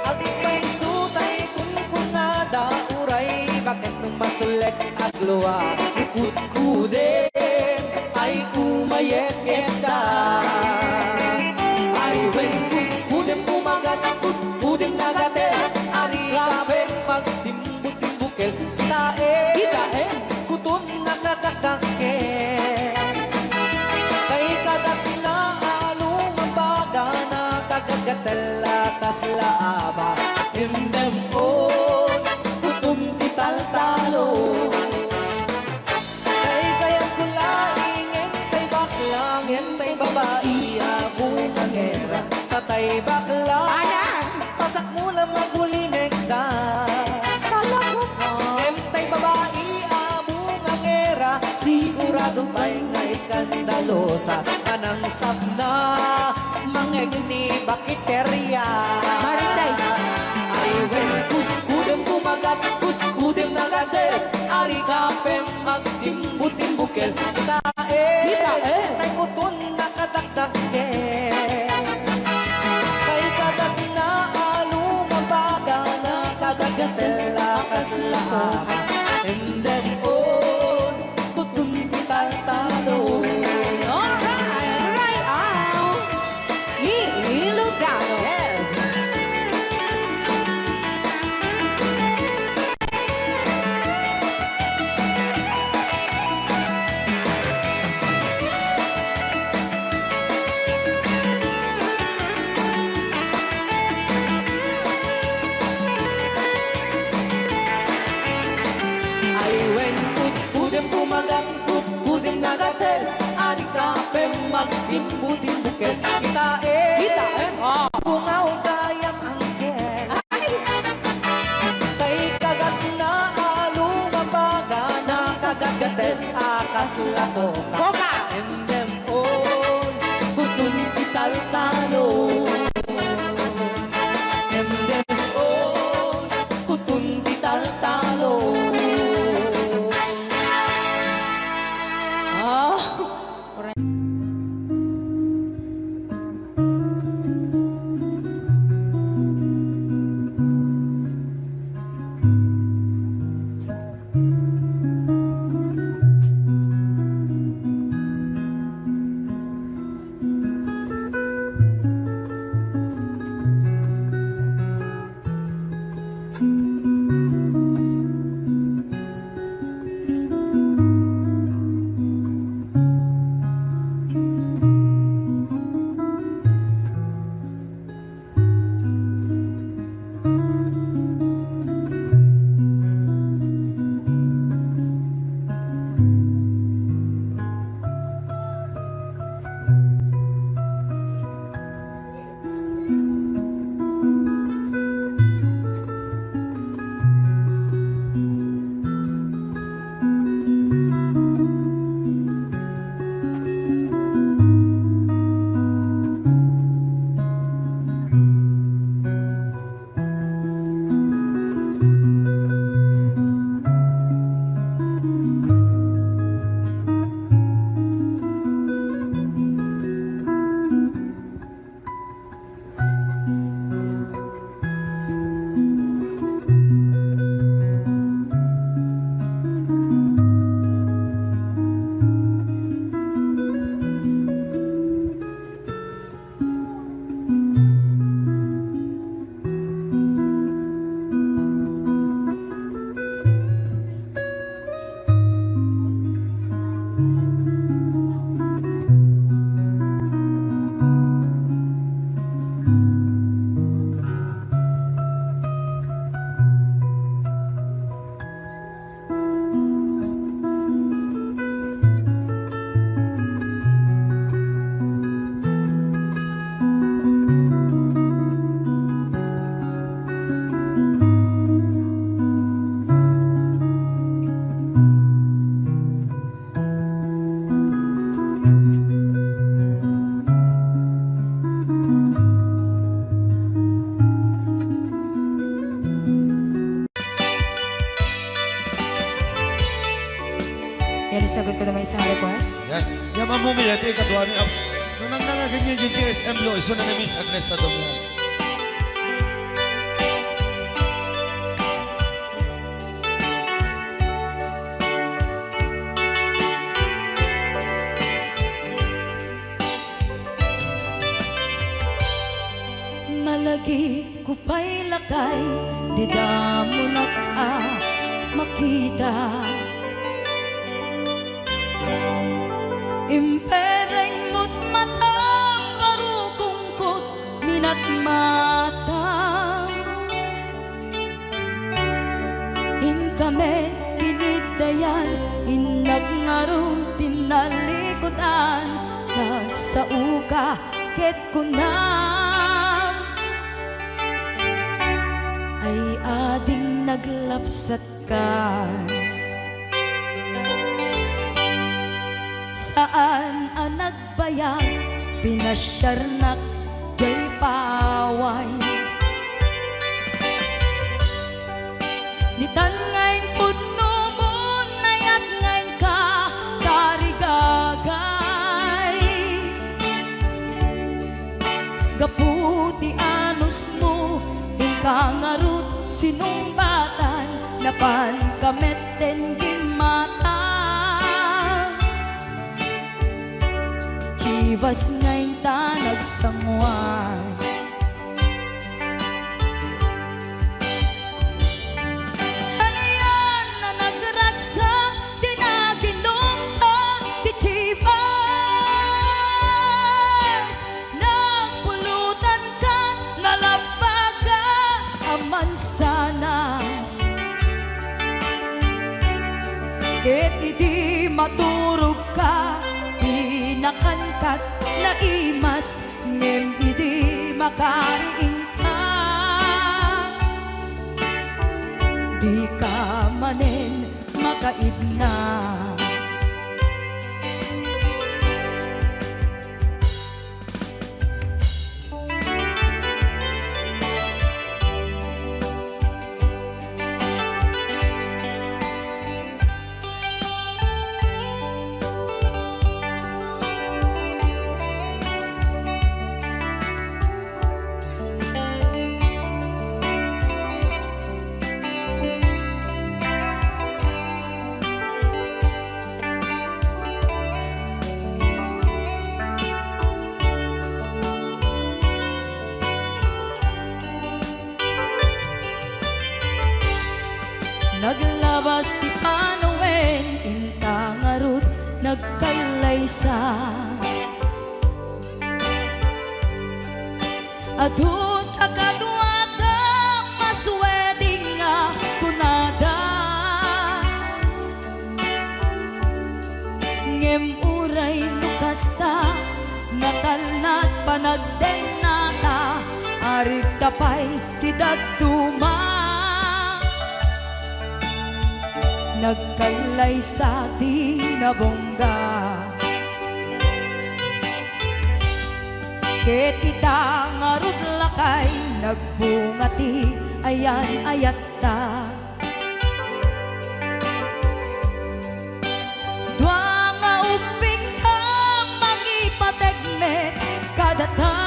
Agpainso tay kunkunada, uray bakit no masulek aglua, ni kudkudem ay kumayetda. Ay wen, kudkudem kumagat, kudkudem nagatel, ari ka wen magtimbutimbukil, kitaem, kitaem, kuton nakadakdakkel. Kay kadatna a lumambaga, nakagagatel a kasla aba, indem-on, kuton ti taltalo. Kay kayatko laeng, ngem tay bakla, ngem tay babai a bungangera, ta tay bakla, ayan, pasakmo la magulimekda. Talaga ba? Ngem tay babai a bungangera, sigurado pay nga iskandalosa, a nangsapna mangegni bakiteria. Marites. Ay wen, kudkudem kumagat, kudkudem nagatel, ari ka pen magtimbutimbukil, kitaem, kitaem, tay kuton nakadakdakkel. Kay kadatna a lumambaga, nakagagatel a kasla aba, indem-on, kuton ti taltalo. Alright, right out. Ilocano. Yes. Ay wen, kudkudem kumagat, kudkudem nagatel, ari ka pen magtimbutimbukel, kitaem, kitaem, ah, bungaw gayam anghel. Ay! Kay kagatna a lumambaga, nakagatgaten a kasla koka. Koka! Indem-on, kuton ti taltalo. Indem-on, kuton ti taltalo. Ah! Sagot ko naman isang request. Yan. Yan, Ma'am Mumi, ito yung kadwa ni Ab-, nanang nangaganyan yung G S M Lo, iso na ni Miss Agnes Adomo. Malagip ko pay lakay, dida mo nak a makita. Impereng mo't mata, parukongkot minatmata. Inkami tiniddayan, innak ngarud ti nalikudan, nagsaoka ket kunam, ay ading naglapsatka. Saan a nag- bayag, pinasiarnak jay paway. Ditan nga impudno mo, nayat nga inka tarigagay. Gapu ti anus mo, inka ngarud sinungbatan, napanka met den gimmata. Chivas nga inta nagsanguan. Anian a nagragsak ti naginumta ti Chivas? Nagpulutan kat nalabbaga a mansanas. Ket idi maturogka, pinakankat naimas, ngem idi makariingka, dika manen makaidna. Naglabas ti panawen, inta ngarud nagkallaysa. Adu ta kaduada, maswedding a kunada. Ngem uray no kasta, natalna ti panagdennata, arigta pay ti dadduma. Nagkallaysa ti nabongga. Ket ita ngarud lakay, nagbunga ti ayan-ayatta. Dua nga ubbingka, mangipateg met kadata.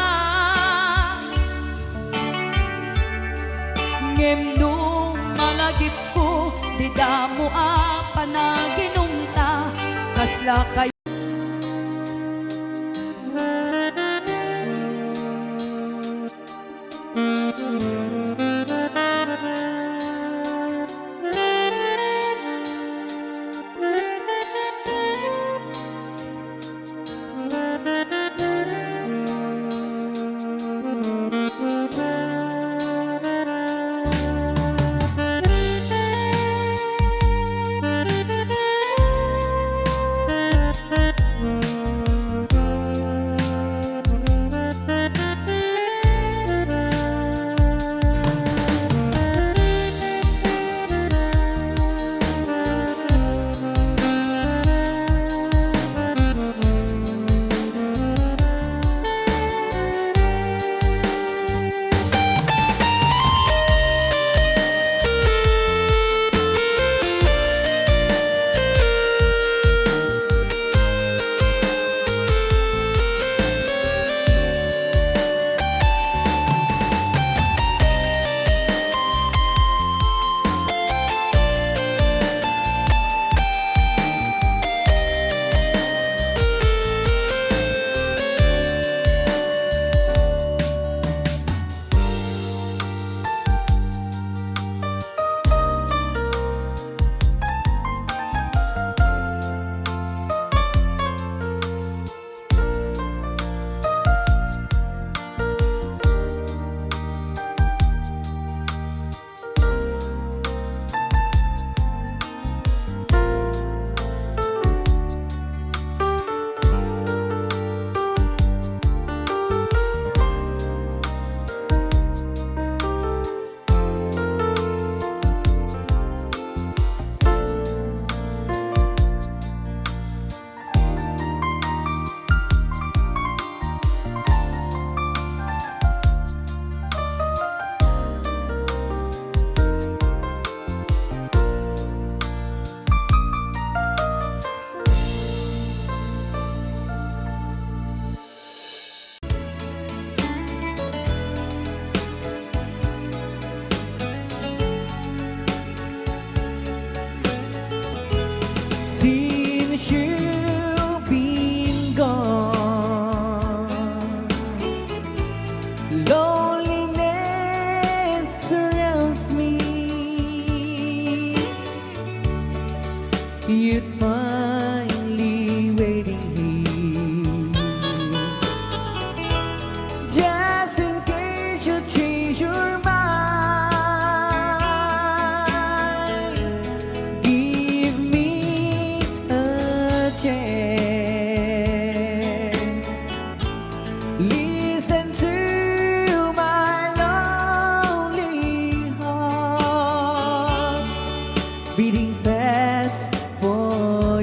Ngem no malagipko, dida mo a panaginumta, kasla kay-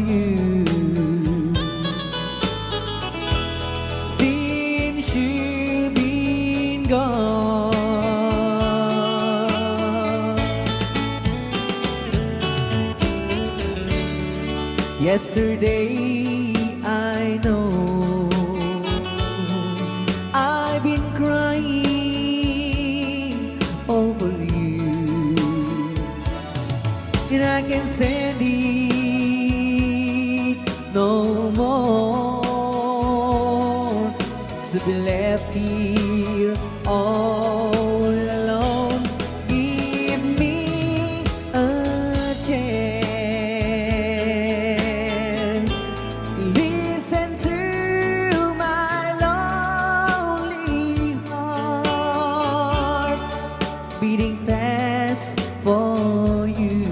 you since you've been gone. Yesterday, I know I've been crying over you, and I can stand it no more to be left here all alone. Give me a chance. Listen to my lonely heart beating fast for you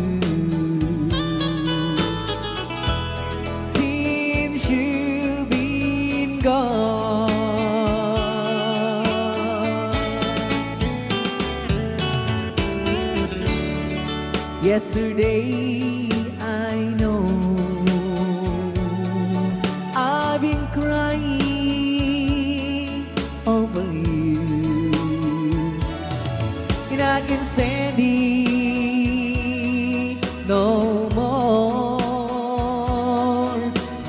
since you've been gone. Yesterday, I know I've been crying over you, and I can stand it no more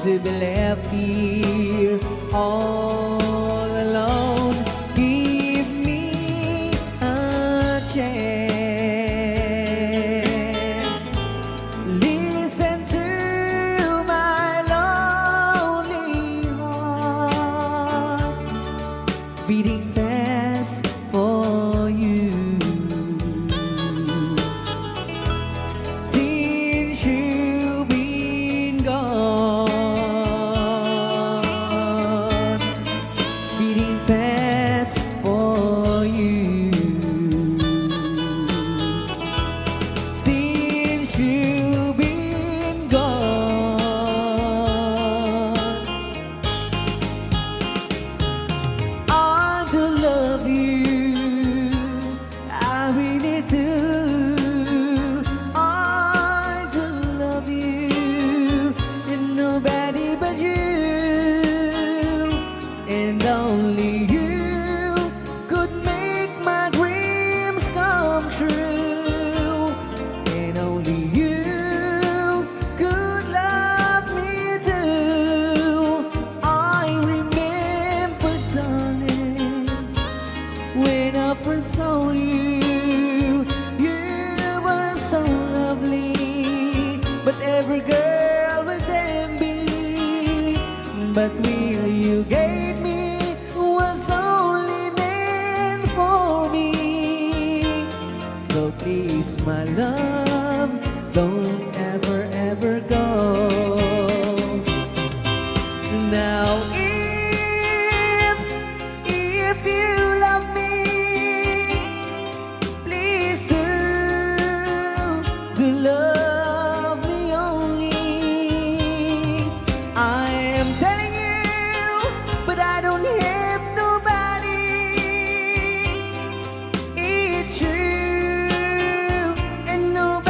to be left here all alone. Give me a chance. Listen to my lonely heart beating fast for you since you've been gone. Beating fast for you since you've been gone. I do love you, I really do. I do love you, and nobody but you, and only you could make my dreams come true, and only you could love me too. I remember, darling, when I first saw you, you were so lovely, but every girl was envy. But will you gave me was only meant for me. So please, my love, don't ever, ever go. Now, if, if you love me, please do, do love me only. I am telling you, but I don't have nobody. It's true, and no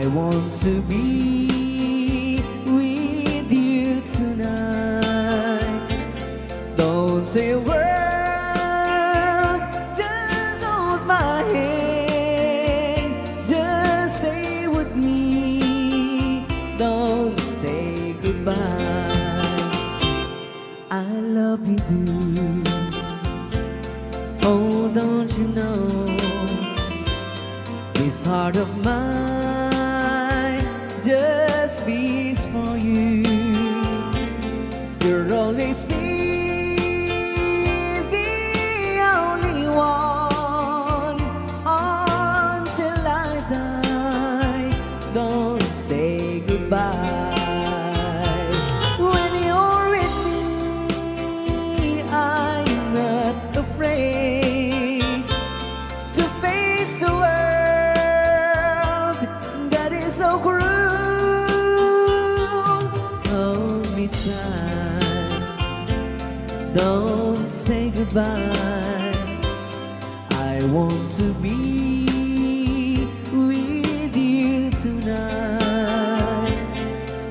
I want to be with you tonight. Don't say a word, just hold my hand, just stay with me. Don't say goodbye. I love you, do. Oh, don't you know? This heart of mine just beats for you. You'll always be the only one until I die. Don't say goodbye. When you're with me, I'm not afraid to face the world that is so cruel. Hold me tight, don't say goodbye. I want to be with you tonight.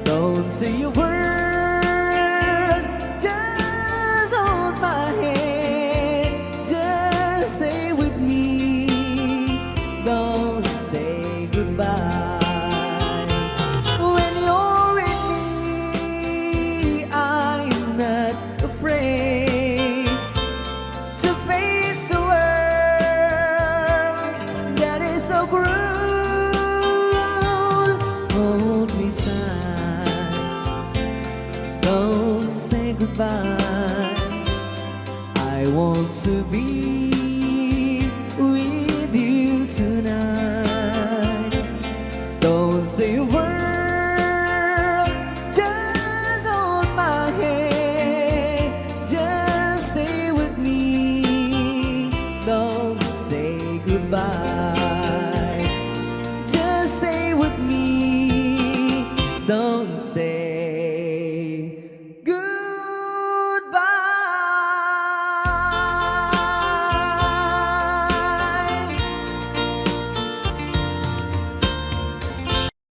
Don't say a word, just hold my hand, just stay with me. Don't say goodbye.